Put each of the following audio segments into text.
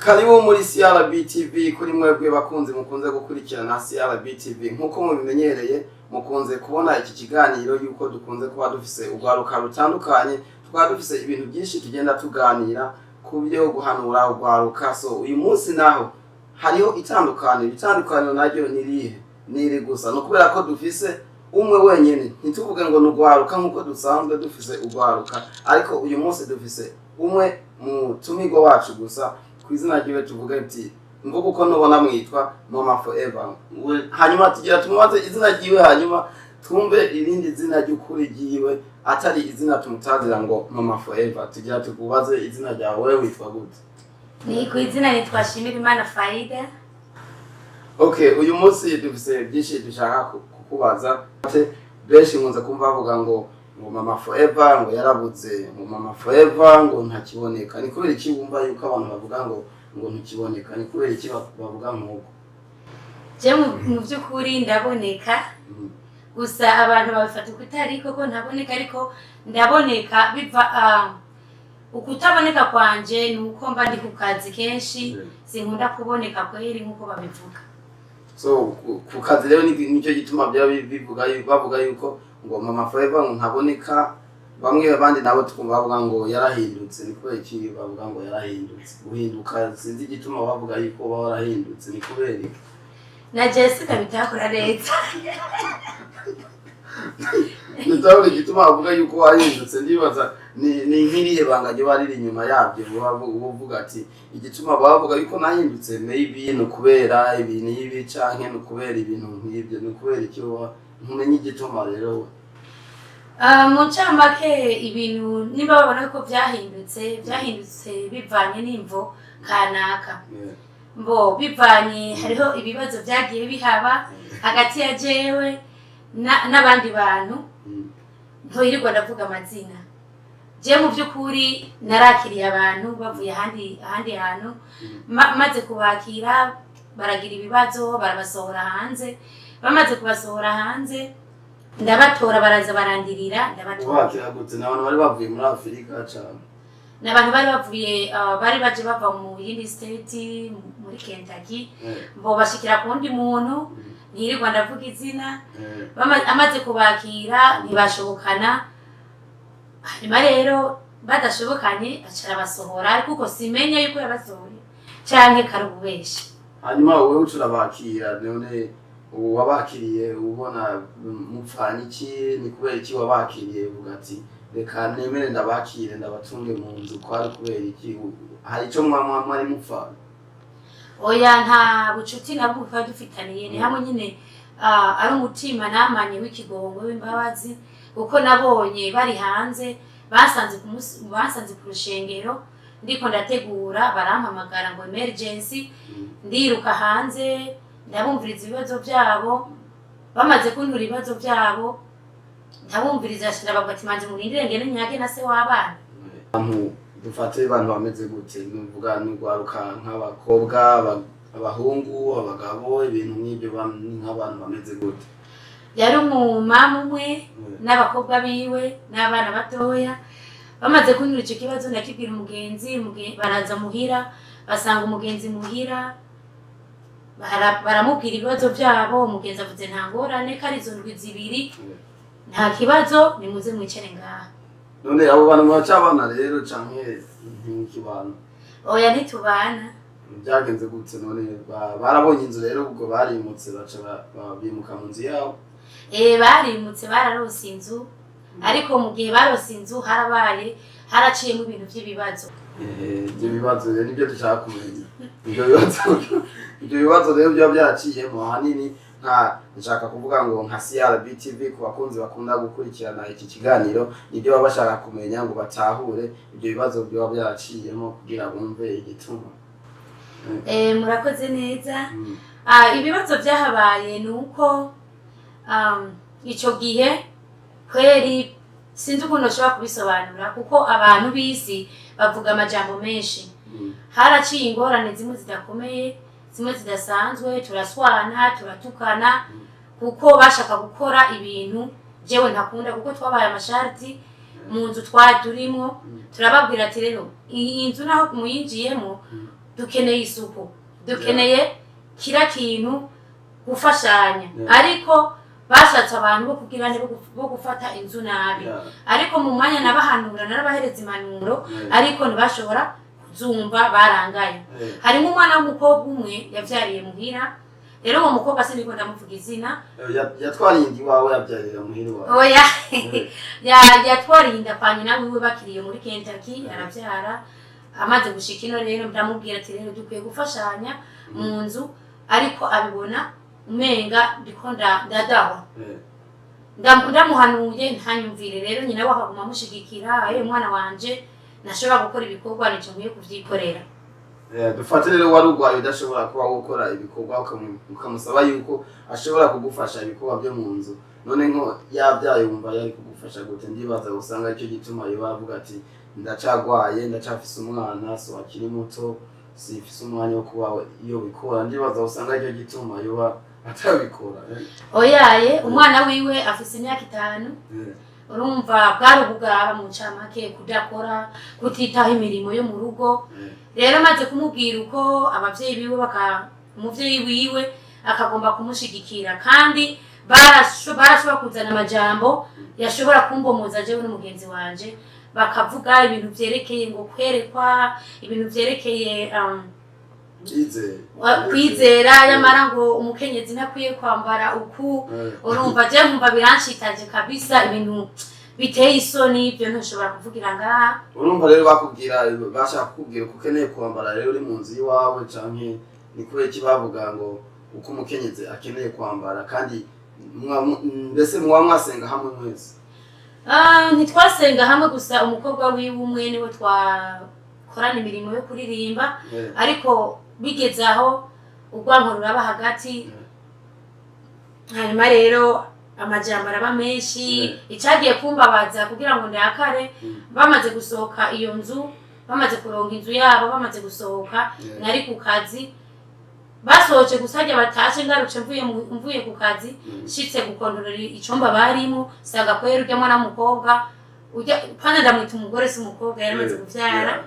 Karibu muri CRB TV. Kuri mwebwe bakunzi mukunze gukurikirana CRB TV, nk'uko mubimenyereye, mukunze kubona iki kiganiro yuko dukunze kuba dufise urwaruka rutandukanye, tukaba dufise ibintu byinshi tugenda tuganira ku byo guhanura urwaruka. So uyu munsi naho hariho itandukaniro. Itandukaniro naryo ni rihe? Ni iri gusa, ni ukubera ko dufise umwe wenyine. Ntituvuge ngo ni urwaruka nk'uko dusanzwe dufise urwaruka, ariko uyu munsi dufise umwe mutumirwa wacu gusa. Ku izina ryiwe tuvuge ati mvuga uko nubona mwitwa Mama Forever. Hanyuma tugira tumubaze izina ryiwe, hanyuma twumve irindi zina ry'ukuri ryiwe atari izina tumutazira ngo Mama Forever. Tugira tukubaze izina ryawe, wewe witwa gute? Ni ku izina nitwa Shimirimana Faida. Okay, uyu munsi dufise byinshi dushaka kukubaza. Benshi nkunze kumva bavuga ngo Mama Forever ngo yarabuze, ngo Mama Forever ngo ntakiboneka. Ni kubera iki wumva yuko abantu bavuga ngo ntukiboneka? Ni kubera iki bavuga nk'uko? Je mu by'ukuri ndaboneka, gusa abantu babifata ukutari koko ntaboneka, ariko ndaboneka. Biva ukutaboneka kwanje ni uko mba ndi ku kazi kenshi. Sinkunda kuboneka kweri nk'uko babivuga. So ku kazi rero nicyo gituma byaba bavuga yuko ngo Mama Forever ngo ntaboneka bamwe. Abandi nabo twumva bavuga ngo yarahindutse. Ni kubera iki bavuga ngo yarahindutse? Guhinduka, sinzi igituma bavuga yuko baba warahindutse, ni kubera iki? Na je sindabitakura neza. Ndabona igituma bavuga yuko wahindutse. Ndibaza ni nk'irihe banga ryoba riri inyuma yabyo. Uba uvuga ati igituma bavuga yuko nahindutse maybe ni ukubera ibi n'ibi, canke ni ukubera ibintu nk'ibyo. Ni ukubera iki woba ntumenye igituma rero we? Mu ncamake, ibintu niba babona ko byahindutse bivanye n'imvo kanaka. Mbo bivanye, hariho ibibazo byagiye bihaba hagati ya jewe n'abandi bantu. Ntoyirirwa ndavuga amazina. Je mu by'ukuri narakiriye abantu bavuye ahandi hantu. Maze kubakira baragira ibibazo, barabasohora hanze. Bamaze kubasohora hanze, ndabatora, baraza barandirira, ndabatora. Ubakira gute? Ni abantu bari bavuye muri Afurika cane? Ni abantu bari bavuye, bari baje bava mu yindi state, muri Kentucky. Bo bashikira ku wundi muntu, ntirirwa ndavuga izina. Amaze kubakira ntibashobokana. Hanyuma rero badashobokanye aca arabasohora, kuko simenya yuko yabasohoye canke kari ububeshi. Hanyuma wowe uca urabakira. None ubu wabakiriye ubona mupfana iki? Ni kubera iki wabakiriye uvuga ati reka nemere ndabakire, ndabatunge mu nzu? Kwari kubera iki? Hari ico mwari mupfana? Oya, nta bucuti nabwo twari dufitaniye. Ni hamwe nyine, ari umutima namanye w'ikigongo, w'imbabazi, kuko nabonye bari hanze, basanze ku rushengero ndiko ndategura, barampamagara ngo emergency. Ndiruka hanze, ndabumviriza ibibazo byabo. Bamaze kuntura ibibazo byabo, ndabumviriza, ndababwira ati manze murindire ngende nyage na se w'abana. Abantu dufate abantu bameze gute? Nuvuga n'urwaruka nk'abakobwa, abahungu, abagabo, ibintu nk'ibyo, ni nk'abantu bameze gute? Yari umumama umwe n'abakobwa biwe n'abana batoya. Bamaze kunyura icyo kibazo, ndakibwira umugenzi. Baraza muhira, basanga umugenzi muhira, baramubwira ibibazo byabo. Umugenzi avuze nta ngorane, ko ari izo ndwi 2, nta kibazo, nimuze mwicare ngaha. None abo bantu muracabana rero canke ntimukibana? Oya, ntitubana. Byagenze gute none? Barabonye inzu rero, ubwo barimutse, baca bimuka mu nzu yabo? Barimutse, bararose inzu, ariko mu gihe barose inzu harabaye, haraciyemo ibintu by'ibibazo. Ibyo bibazo rero nibyo dushaka kumenya. Ibyo bibazo rero byaba byaraciyemo ahanini, nka nshaka kuvuga ngo nka CRB TV, ku bakunzi bakunda gukurikirana iki kiganiro, nibyo baba bashaka kumenya ngo batahure ibyo bibazo byaba byaraciyemo kugira bumve igituma. Murakoze neza. Ibibazo byahabaye ni uko ico gihe kweri sinzi ukuntu nshobora kubisobanura, kuko abantu b'isi bavuga amajambo menshi. Haraciye ingorane zimwe zidakomeye, zimwe zidasanzwe, turaswana, turatukana, kuko bashaka gukora ibintu jewe ntakunda, kuko twabaye amasharti mu nzu twari turimwo. Turababwira ati rero iyi nzu naho muyinjiyemo Dukeneye isuku, dukeneye kira kintu gufashanya. Ariko bashatse abantu bo kugira ne bo gufata inzu nabi. Ariko mu mwanya nabahanura, narabahereza impanuro, ariko ntibashobora kuzumva, barangaye. Harimo umwana w'umukobwa umwe yavyariye muhira. Rero uwo mukobwa siniko ndamuvuga izina. Yatwariye inda iwawe, yabyarira muhira iwawe? Oya. Yatwariye inda kwa nyina wiwe bakiriye muri Kentucky, aravyara. Amaze gushika ino rero, ndamubwira ati rero dukwiye gufashanya mu nzu, ariko abibona umenga ndiko ndadahwa. Ndamuhanuye ntanyumvire. Rero nyina we akaguma amushigikira: "Ayo mwana wanje nashobora gukora ibikorwa, nico nkwiye kuvyikorera." Dufate rero wari urwaye, udashobora kuba gukora ibikorwa, ukamusaba yuko ashobora kugufasha ibikorwa byo mu nzu. None nko yabyaye, wumva yari kugufasha gute? Ndibaza usanga aricyo gituma yoba avuga ati ndacagwaye, ndacafise umwana, so akiri muto, sifise umwanya wo kuba iyo bikora. Ndibaza usanga aricyo gituma yoba atabikora. Oyaye, umwana wiwe afise imyaka 5. Urumva bwari ubugaba mu ncamake, kudakora, kutitaho imirimo yo mu rugo. Rero maze kumubwira uko, abavyeyi biwe baka umuvyeyi wiwe akagomba kumushigikira, kandi barashobora kuzana amajambo yashobora kumbomoza jewe n'umugenzi wanje, bakavuga ibintu vyerekeye ngo kwerekwa, ibintu vyerekeye Kwizera. Kwizera, yamara ngo umukenyezi ntakwiye kwambara uku. Urumva je nkumva biranshitaje kabisa, ibintu biteye isoni, ibyo ntushobora kuvugira ngaha. Urumva rero bakubwira, bashaka kukubwira uko ukeneye kwambara rero uri mu nzu iwawe, canke ni kubera iki bavuga ngo uko umukenyezi akeneye kwambara, kandi mbese muba mwasenga hamwe mwese? Ah, ntitwasenga hamwe, gusa umukobwa wiwe umwe niwe twakorana imirimo yo kuririmba. Ariko bigeze aho urwanko ruraba hagati. Hanyuma rero amajambo araba menshi. Icagiye kumbabaza kugira ngo ndakare, bamaze gusohoka iyo nzu, bamaze kuronka inzu yabo, bamaze gusohoka, nari ku kazi, basohoce gusa harya batashe, ngarutse mvuye ku kazi, nshitse gukontorora icumba barimo, sanga kwera urya mwana w'umukobwa urya, pana ndamwita umugore, si umukobwa, yaramaze kuvyara,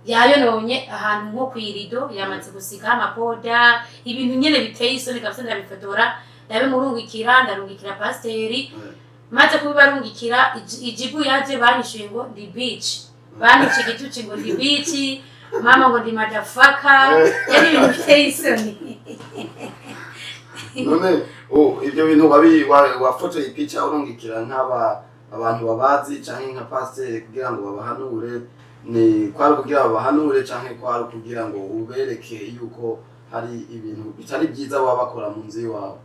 yayononye ahantu nko kw'irido, yamaze gusigaho amapoda, ibintu nyene biteye isoni kabisa. Ndabifotora, ndabimurungikira, ndarungikira pasiteri. Maze kubibarungikira, ijibu yaje banyishuye ngo ndi bitch, banyuce igitutsi ngo ndi bitch, mama, ngo ndi motherfucker. Yari ibintu biteye isoni. None ibyo bintu wafotoye ipica urungikira nk'aba abantu babazi canke nka pasiteri kugira ngo babahanure, ni kwari kugira babahanure canke kwari kugira ngo ubereke yuko hari ibintu bitari byiza baba bakora mu nzu iwawe?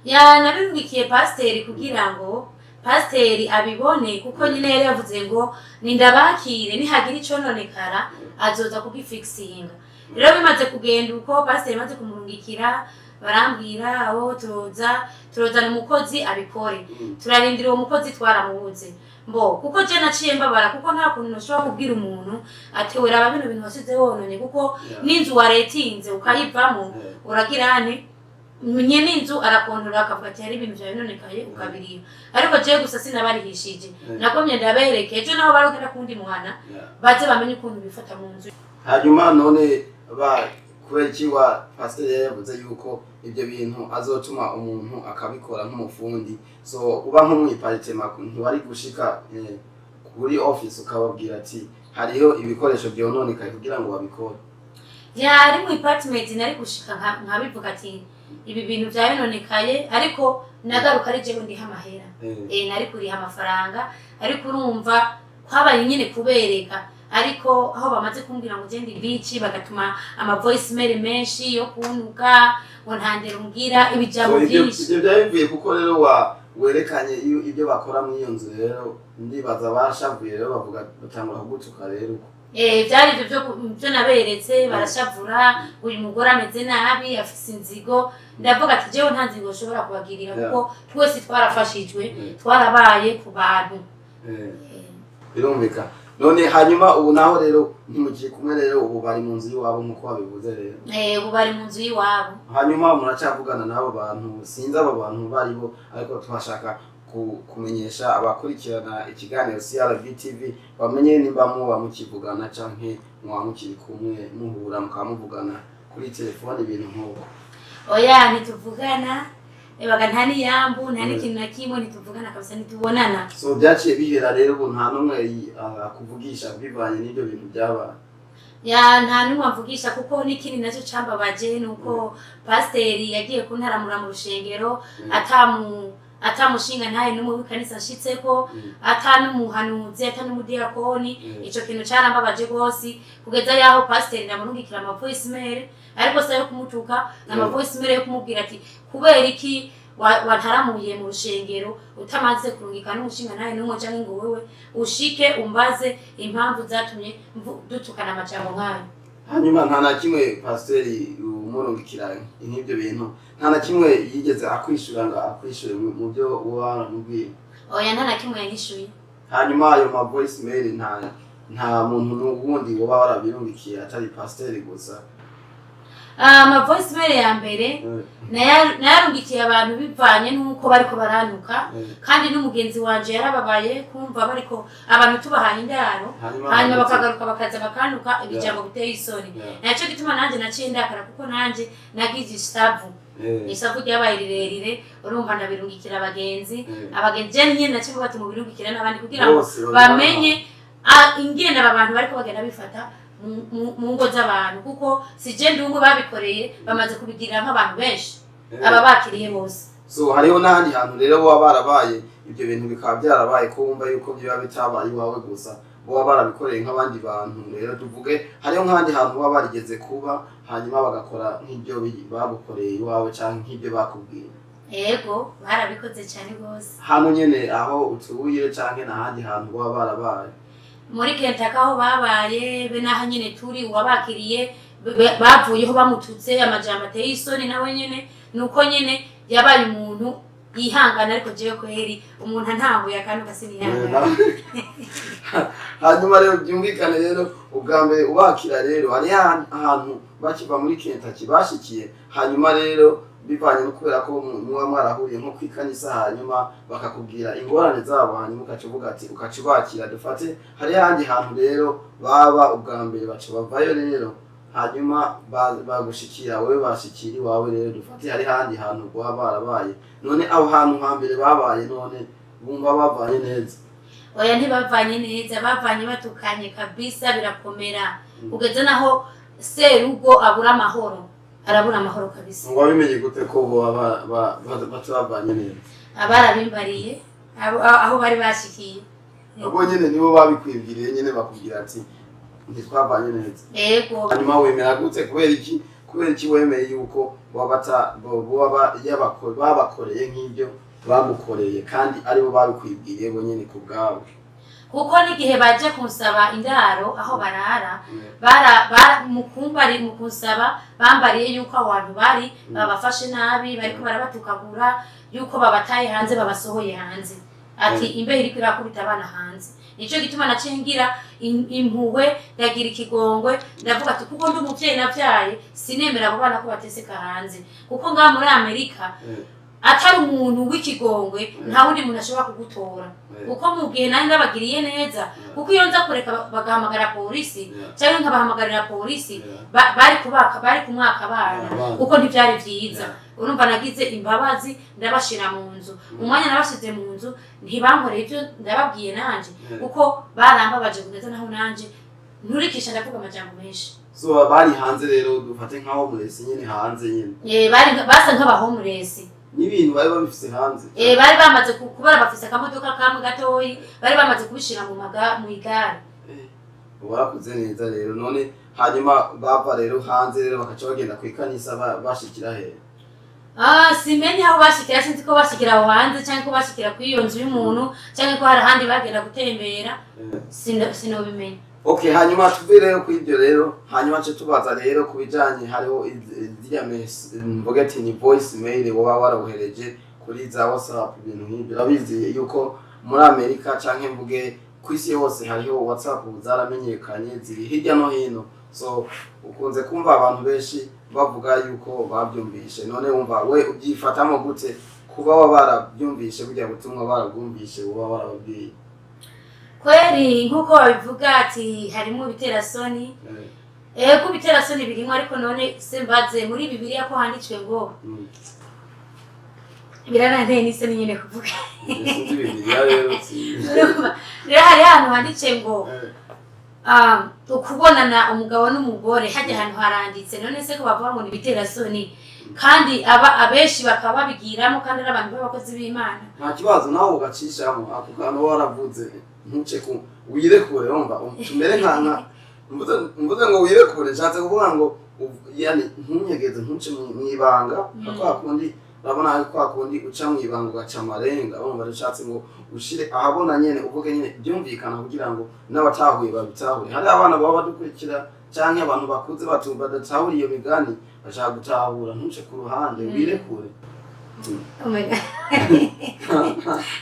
Ya, nabirungikiye pasiteri kugira ngo pasiteri abibone, kuko nyine yari yavuze ngo nindabakire, nihagira icononekara azoza kugifikisinga. Rero bimaze kugenda uko, pasiteri maze kumurungikira, barambwira aho turoza turozana umukozi abikore. Turarindira uwo mukozi, twaramubuze mbo, kuko je naciye mbabara, kuko nta kuntu nashobora kubwira umuntu ati weraba bino bintu wasize wononye, kuko n'inzu waretinze ukayivamo, uragira ane, nyene inzu arakontora akavuga ati hari ibintu vyawe nonekaye, ukabiriha. Ariko jewe gusa sinabarihishije. Nagomye ndabereke ejo naho barogera kundi muhana, baze bamenye ukuntu bifata mu nzu. Hanyuma none ba kubera iki wa pasiteri yari yavuze yuko ibyo bintu azotuma umuntu akabikora nk'umufundi, so uba nko mw'ipartema, ntiwari gushika kuri office ukababwira ati hariho ibikoresho byononekaye kugira ngo babikore? Yari mu apartment, nari gushika nkabivuga ati ibi bintu vyabononekaye, ariko nagaruka ari jewe ndiha amahera. Nari kuriha amafaranga, ariko urumva kwabaye nyine kubereka. Ariko aho bamaze kumbwira ngo genda bitch, bagatuma ama voice mail menshi yo kuntuka ngo ntandere umbwira ibijambo So, ibyo byinshi. Ibyo byari bivuye kuko rero wa werekanye iyo ibyo bakora muri iyo nzu. Rero ndibaza bashavuye, rero bavuga, batangura kugutuka rero uko. Byari ibyo byo naberetse, barashavura, uyu mugore ameze nabi, afise inzigo. Ndavuga ati jewe nta nzigo nshobora kubagirira, kuko twese twarafashijwe, twarabaye ku bantu. Birumvikana. None hanyuma ubu naho rero ntimukiri kumwe, rero ubu bari mu nzu y'iwabo nk'uko babivuze rero? Ubu bari mu nzu y'iwabo. Hanyuma muracyavugana n'abo bantu? Sinzi abo bantu baribo, ariko tuhashaka kumenyesha abakurikirana ikiganiro CRB TV bamenye nimba muba mukivugana canke muba mukiri kumwe, muhura mukaba muvugana kuri telefone, ibintu nk'uko. Oya, ntituvugana ebaga, nta n'iyambu, nta n'ikintu na kimwe, ntituvugana kabisa, ntitubonana. So byaciye bihera rero, ubu nta n'umwe akuvugisha bivanye n'ibyo bintu byabaye? Ya, nta n'umwe amvugisha, kuko n'ikindi nacyo cambabaje ni uko pasiteri yagiye kuntaramura mu rushengero atamushinga ntaye n'umwe w'ikanisa ashitseko, ata n'umuhanuzi, ata n'umudiyakoni. Ico kintu carambabaje rwose, kugeza yaho pasiteri ndamurungikira ama voice mail, ariko si ayo kumutuka, ama voice mail yo kumubwira ati: "Kubera iki wantaramuye mu rushengero utamaze kurungika n'umushinga ntaye n'umwe, canke ngo wewe ushike umbaze impamvu zatumye dutukana amajambo nk'ayo?" Hanyuma nta na kimwe pasiteri umurungikira nk'ibyo bintu, nta na kimwe yigeze akwishura ngo akwishure mu byo uba waramubwiye? Oya, nta na kimwe yanyishuye. Hanyuma ayo ma voice mail nta muntu n'uwundi woba warabirungikiye atari pasiteri gusa? Ama voice mail ya mbere nayarungikiye abantu bivanye n'uko bariko barantuka, kandi n'umugenzi wanje yarababaye kumva bariko abantu tubahaye indaro, hanyuma bakagaruka bakaza bakantuka ibijambo biteye isoni. Naco gituma nanje naciye ndakara, kuko nanje nagize ishavu, ishavu ryabaye rirerire. Urumva, ndabirungikira abagenzi, abagenzi je nyene naciye mvuga ati mubirungikire n'abandi kugira ngo Bose bamenye ingene aba bantu bariko bagenda bifata mu ngo z'abantu, kuko si je ndi umwe babikoreye, bamaze kubigirira nk'abantu benshi aba bakiriye bose. So hariho n'ahandi hantu rero baba barabaye ibyo bintu bikaba byarabaye, ko wumva yuko biba bitabaye iwawe gusa, baba barabikoreye nk'abandi bantu rero, tuvuge hariho nk'ahandi hantu baba barigeze kuba, hanyuma bagakora nk'ibyo bagukoreye iwawe canke nk'ibyo bakubwiye? Yego, barabikoze cyane rwose. Hano nyene aho utuye canke n'ahandi hantu baba barabaye? Muri Kentucky aho babaye, be n'aho nyene turi, uwabakiriye bavuyeho bamututse amajambo ateye isoni. Nawe nyene nuko nyene yabaye umuntu yihangana, ariko jewe kweri umuntu antambuye akantu gasinihangana. Hanyuma rero byumvikane rero, ubwa mbere ubakira rero hariho ahantu bakiva muri Kentucky bashikiye, hanyuma rero bivanye no kubera ko muba mwarahuriye nko kwikanisa, hanyuma bakakubwira ingorane zabo, hanyuma ukaca uvuga ati ukaca ubakira. Dufate hariho ahandi hantu rero baba ubwa mbere, baca bavayo rero, hanyuma bagushikira wowe, bashikira iwawe rero, dufate hariho ahandi hantu baba barabaye. None aho hantu hambere babaye, none bumva bavanye neza? Oya, ntibavanye neza, bavanye batukanye kabisa, birakomera kugeza naho serugo abura amahoro, arabura amahoro kabisa. Ngo wabimenye gute ko boba batabavanye neza? Abarabimbariye aho bari bashikiye. Abo nyene nibo babikwibwiriye nyene, bakubwira ati ntitwavanye neza? Yego. Hanyuma wemera gute? Kubera iki wemeye yuko boba babakoreye nk'ibyo bagukoreye, kandi aribo babikwibwiriye bo nyene ku bwabo? Kuko n'igihe baje kunsaba indaro aho barara, bara, bara mu kumbari mu kunsaba bambariye yuko aho hantu bari babafashe nabi, bariko barabatukagura, yuko babataye hanze, babasohoye hanze, ati imbeho iriko irakubita abana hanze. Nico gituma naciye ngira impuhwe, ndagira ikigongwe, ndavuga ati kuko ndi umuvyeyi navyaye, sinemera abo bana ko bateseka hanze, kuko ngaha muri Amerika atari umuntu w'ikigongwe nta wundi muntu ashobora kugutora. Kuko mu gihe nari ndabagiriye neza, kuko iyo nza kureka bagahamagara polisi cyangwa nkabahamagarira polisi, bari kubaka, bari kumwaka abana, Abana. kuko ntibyari vyiza. Urumva, nagize imbabazi ndabashira mu nzu. Umwanya nabashize mu nzu ntibankoreye ibyo ndababwiye nanje, kuko barambabaje kugeza naho nanje nturikisha ndavuga amajambo menshi. So bari hanze rero, dufate nka homeless nyene, hanze nyene? Bari basa nk'aba homeless. N'ibintu bari babifise hanze? Bari bamaze kubera bafise akamodoka kamwe gatoyi, bari bamaze kubishira mu igare. Warakoze neza rero. None hanyuma bava rero hanze rero bakaca bagenda kw'ikanisa, bashikira he? Ah, simenye aho bashikira, sinzi ko bashikira aho hanze cyangwa ko bashikira kuri iyo nzu y'umuntu cyangwa ko hari ahandi bagenda gutembera. Sinobimenya. Okay, hanyuma tuve rero kuri ibyo rero, hanyuma ce tubaza rero ku bijanye hariho ziriya mvuge ati ni voice mail woba warohereje kuri za WhatsApp, ibintu nk'ibyo. Urabizi yuko muri Amerika canke mvuge ku isi hose hariho WhatsApp, zaramenyekanye, ziri hirya no hino. So ukunze kumva abantu benshi bavuga yuko babyumvishe. None wumva we ubyifatamo gute? Kuba baba barabyumvishe burya butumwa, barabwumvishe uba warababwiye? Kweri, nk'uko babivuga ati harimo ibiterasoni. Ego, ibiterasoni birimo, ariko none se mbaze, muri Bibiliya ko handitswe ngo birananteye n'isoni nyine kuvuga. Sinzi Bibiliya rero. Urumva, rero hari ahantu handitse ngo ukubonana umugabo n'umugore, hajya ahantu haranditse. None se ko bavuga ngo ni ibiterasoni, kandi aba abenshi bakaba babigiramo, kandi ari abantu b'abakozi b'Imana? Nta kibazo, nawe ugacishamo ako kantu uba waravuze, ntuce ku wirekure. Wumva tumere nka mvuze ngo wirekure, nshatse kuvuga ngo yani ntunyegeze, ntuce mw'ibanga nka kwa kundi, urabona hari kwa kundi uca mw'ibanga ugaca amarenga. Urumva, ushatse ngo ushire ahabona nyene, uvuge nyene byumvikana, kugira ngo n'abatahuye babitahure. Hari abana baba badukurikira canke abantu bakuze badatahura iyo migani, bashaka gutahura. Ntuce ku ruhande, wirekure. Oh my God.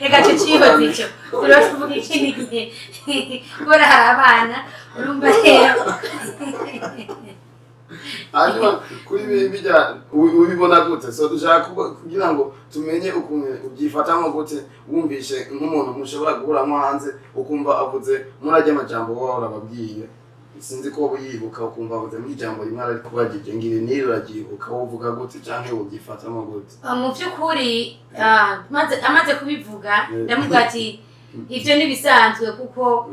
Reka tucibaze icyo turiho tuvuga ikindi gihe, kubera hari abana, urumva rero. Hanyuma kuri ibi bijya ubibona gute? So dushaka kugira ngo tumenye ukuntu ubyifatamo gute, wumvishe nk'umuntu mushobora guhuramo hanze, ukumva avuze murajya amajambo wowe warababwiye, sinzi ko uyibuka, ukumva avuze mu ijambo rimwe arari kubagije ngiri niri, uraryibuka? Wovuga gute canke ubyifatamo gute? Mu by'ukuri, amaze kubivuga, ndamubwira ati ibyo ntibisanzwe, kuko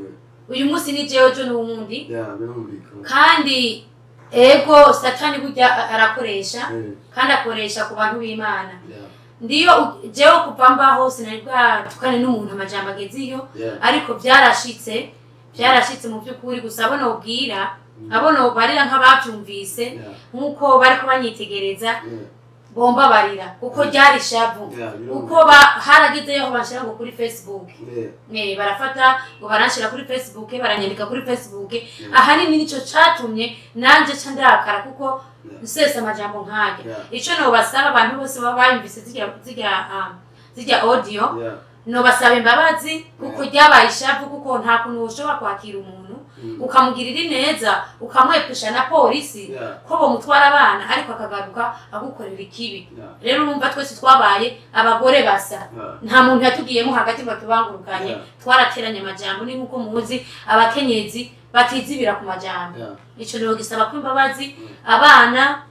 uyu munsi ni jewe, ejo n'uwundi. Ya, birumvikana. Kandi ego, Satani burya arakoresha, kandi akoresha ku bantu b'Imana. Ndiyo jewe kuva mbaho sinari bwatukane n'umuntu amajambo ageze iyo. Ariko byarashitse, byarashitse mu by'ukuri. Gusa abo nobwira, abo nobarira nk'ababyumvise, nk'uko bariko banyitegereza, bombabarira, kuko ryari ishavu, kuko haragezeyo bashyira ngo kuri Facebook. Barafata ngo baranshira kuri Facebook, baranyandika kuri Facebook. Ahanini nico catumye nanje ca ndakara, kuko nsesa amajambo nkajya. Ico nobasaba, abantu bose baba bayumvise zirya audio, nobasaba imbabazi, kuko ryabaye ishavu, kuko nta kuntu woshobora kwakira umuntu, ukamugirira ineza, ukamwepesha na polisi ko bomutwara abana, ariko akagaruka agukorera ikibi. Rero urumva, twese twabaye abagore basa, nta muntu yatugiyemo hagati ngo atubangurukanye. Twarateranye amajambo, ni nk'uko muzi abakenyezi batizibira ku majambo. Ico rero gisaba ko imbabazi, abana,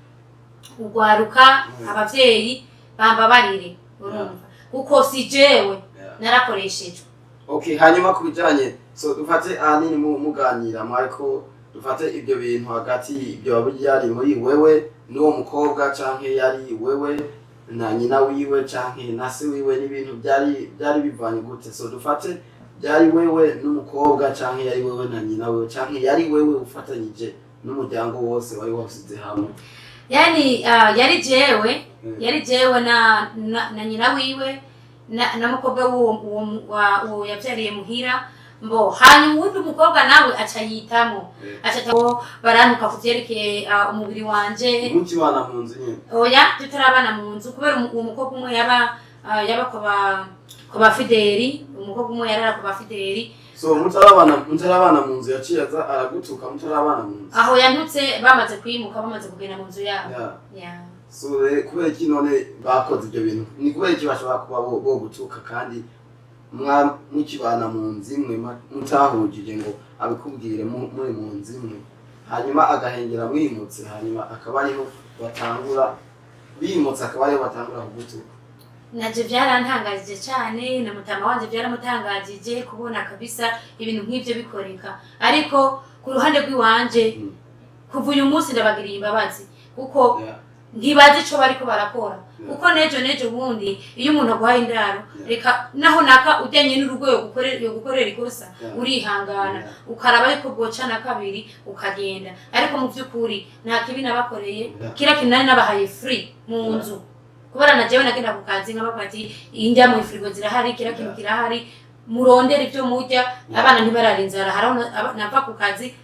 ugwaruka, abavyeyi bambabarire, urumva, kuko si jewe, narakoreshejwe. Okay, hanyuma ku bijanye, so dufate ahanini muganira mwariko, dufate ibyo bintu hagati, ibyo yari muri wewe n'uwo mukobwa, canke yari wewe na nyina wiwe, canke na se wiwe, n'ibintu byari bivanye gute? So dufate byari wewe n'umukobwa, canke yari wewe na nyina wiwe, canke yari wewe ufatanyije n'umuryango wose wari wasize hamwe? Yani yari jewe, yari jewe na nyina wiwe na mukobwa w'uwo yavyariye muhira mbo. Hanyuma uwundi mukobwa nawe aca yitamo, aca barantuka ku vyerekeye umubiri wanje. Mukibana mu nzu nyene? Oya, tutarabana mu nzu, kubera uwo mukobwa umwe yaba ku ba fideli, umukobwa umwe yarara ku ba fideli. So mutarabana mu nzu, yaciye aza aragutuka mutarabana mu nzu? Aho yantutse bamaze kwimuka, bamaze kugenda mu nzu yabo. Yeah. So kubera iki none bakoze ibyo bintu? Ni kubera iki bashobora kuba bo gutuka kandi mukibana mu nzu imwe, mutahujije ngo abikubwire muri mu nzu imwe, hanyuma agahengera mwimutse, hanyuma akaba ariho batangura, bimutse akaba ariho batangura kugutuka? Naje byarantangajije cyane, na mutama wanje byaramutangajije kubona kabisa ibintu nk'ibyo bikoreka. Ariko ku ruhande rw'iwanje, kuva uyu munsi ndabagiriye imbabazi, kuko ntibazi ico bariko barakora. Kuko nejo bundi iyo umuntu aguhaye indaro, reka naho naka ujyanye n'urugo yogukorera ikosa, urihangana, ukaraba yuko bwoca na kabiri ukagenda. Ariko mu by'ukuri nta kibi nabakoreye. Kira kintu nari nabahaye free mu nzu, kubera na jewe nagenda ku kazi nkabavuga ati indya mu ifirigo zirahari, kira kintu kirahari, murondere ibyo murya, abana ntibarara inzara. Haraho nava ku kazi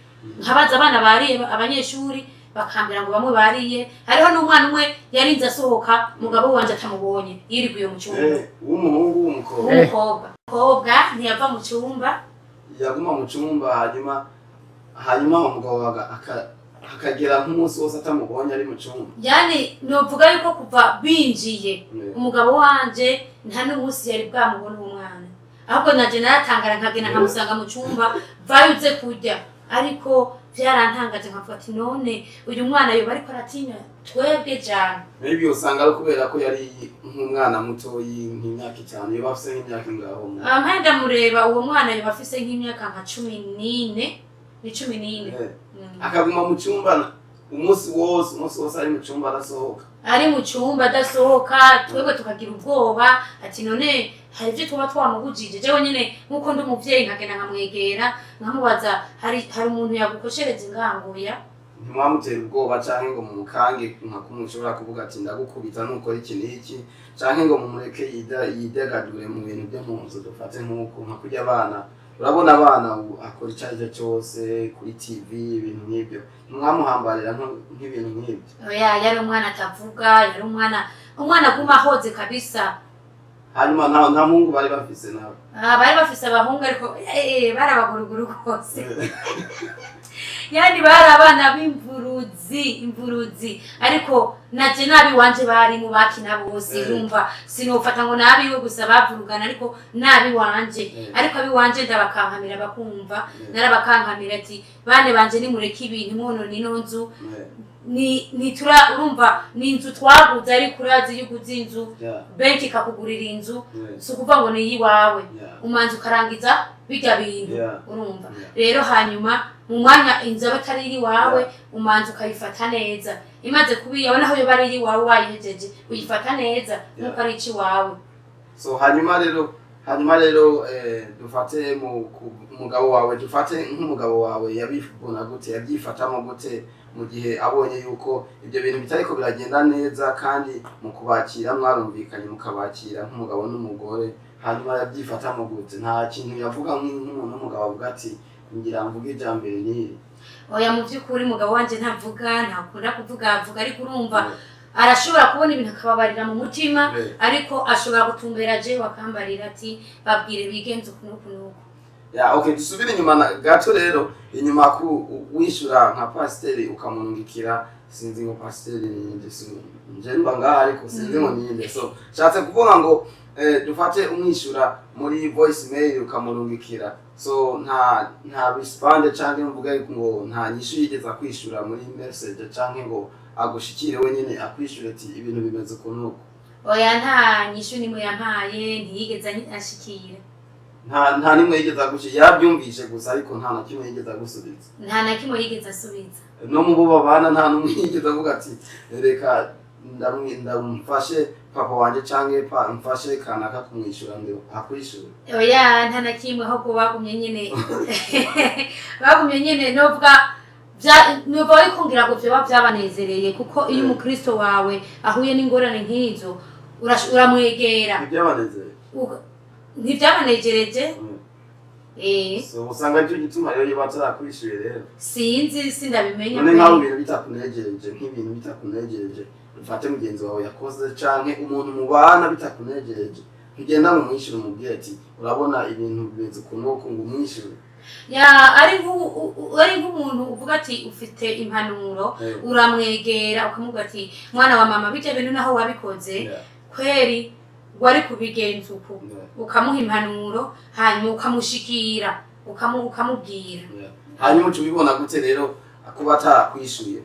nkabaza abana bariye, abanyeshuri bakambwira ngo bamwe bariye. Hariho n'umwana umwe yarinze asohoka mugabo wanje atamubonye, yiriguye mu cyumba. W'umuhungu, w'umukobwa? W'umukobwa. Umukobwa ntiyava mu cyumba. Yaguma mu cyumba, hanyuma umugabo wawe Hakagera nk'umunsi wose atamubonye ari mu cumba. Yani novuga yuko kuva binjiye, umugabo wanje nta n'umunsi yari bwamubona uwo mwana. Ahubwo naje naratangara, nkagenda nkamusanga mu cumba, vayo uze kurya. Ariko vyarantangaje, nkavuga ati none uyu mwana yoba ariko aratinya twebwe jana? Maybe usanga ari kubera ko yari nk'umwana mutoyi, nk'imyaka 5, yoba afise nk'imyaka ingaho mu Mpaye ndamureba, uwo mwana yoba afise nk'imyaka nka 14, ni 14. Akaguma mu cumba umunsi wose, umunsi wose ari mu cumba adasohoka? Ari mu cyumba adasohoka. Twebwe tukagira ubwoba ati none hari ibyo tuba twamubujije? Jewe nyene nk'uko ndi umuvyeyi, nkagenda nkamwegera, nkamubaza hari umuntu yagukoshereza inganguya? Ntimwamutera ubwoba canke ngo mumukange, nka kumwe ushobora kuvuga ati ndagukubita nukora iki n'iki, canke ngo mumureke yidagadure mu bintu byo mu nzu? Dufate nk'uko nka kurya abana, urabona abana ubu akora ico ari cyo cyose kuri TV, ibintu nk'ibyo. Ntimwamuhambarira nk'ibintu nk'ibyo? Oya, yari umwana atavuga, yari umwana aguma ahoze kabisa. Hanyuma nta muhungu bari bafise nawe? Ah, bari bafise abahungu, ariko bari abaguruguru rwose. Yani bari abana b'imvuruzi, imvuruzi. Ariko naje nabi wanje bari mu bakina bose. Urumva sinofata ngo nabiwe gusa bavurugana, ariko nabi wanje. Ariko abiwanje ndabakankamira bakumva. Narabakankamira ati bane banje, nimureke ibintu, mwonona ino nzu. Ni tura urumva ni inzu twaguze, ariko urazi iyo uguze inzu, benki ikakugurira inzu, si ukuvuga ngo ni iyiwawe. Umanza ukarangiza bijya bintu. Urumva? Rero hanyuma mu mwanya inzu aba atari iyiwawe, umanza ukayifata neza. Imaze kuba iyawe, naho yoba ari iyiwawe, wayihejeje uyifata neza nk'uko ari icy'iwawe. So hanyuma rero dufate umugabo wawe, dufate nk'umugabo wawe yabibona gute, yabyifatamo gute mu gihe abonye yuko ibyo bintu bitariko biragenda neza, kandi mu kubakira mwarumvikanye mukabakira nk'umugabo n'umugore? Hanyuma yabyifatamo gute? Nta kintu yavuga nk'umuntu w'umugabo avuga ati ngira mvuge ijambere n'iri? Oya, mu by'ukuri umugabo wanje ntavuga, ntakunda kuvuga. Avuga, ariko urumva arashobora kubona ibintu akababarira mu mutima. Ariko ashobora gutumbera jewe akambarira ati babwire bigenze uku n'uku n'uku. Ya, okay, dusubire inyuma gato rero, inyuma ku wishura nka pasiteri ukamurungikira, sinzi ngo pasiteri ninde, nje mba ngaha ariko sinzi ngo ninde. So nshatse kuvuga ngo dufate umwishura muri voice mail ukamurungikira, so nta respond canke mvuge ngo nta nyishu yigeze akwishura muri message, canke ngo agushikire wenyene akwishure ati ibintu bimeze uku n'uku? Oya, nta nyishu nimwe yampaye, ntiyigeze anshikira. Nta nimwe yigeze agushikira? Yarabyumvishe gusa ariko nta na kimwe yigeze agusubiza? Nta na kimwe yigeze asubiza. No mu bo babana nta n'umwe yigeze avuga ati reka ndamufashe papa wanje canke mfashe kanaka kumwishyura ngo akwishyure? Oya, nta na kimwe. Ahubwo bagumye nyene novuga novuga yuko ngira ngo vyoba vyabanezereye, kuko iyo umukristo wawe ahuye n'ingorane nk'izo, uramwegera. Ntibyabanezeye? Ntibyabanejereje. So usanga aricyo gituma rero iyo batarakwishyuye rero. Sinzi, sindabimenya. None nk'aho ibintu bitakunejereje, nk'ibintu bitakunejereje, ufate mugenzi wawe yakoze canke umuntu mubana bitakunejereje, ntugenda ngo umwishyure, umubwire ati urabona ibintu bimeze uku n'uku, ngo umwishyure? Ya, ari nk'umuntu uvuga ati ufite impanuro, uramwegera ukamubwira ati mwana wa mama, bijya bintu naho wabikoze, kweri wari kubigenza uku. Ukamuha impanuro, hanyuma ukamushikira, ukamubwira. Yeah. Hanyuma uca ubibona gute rero kuba atarakwishyuye,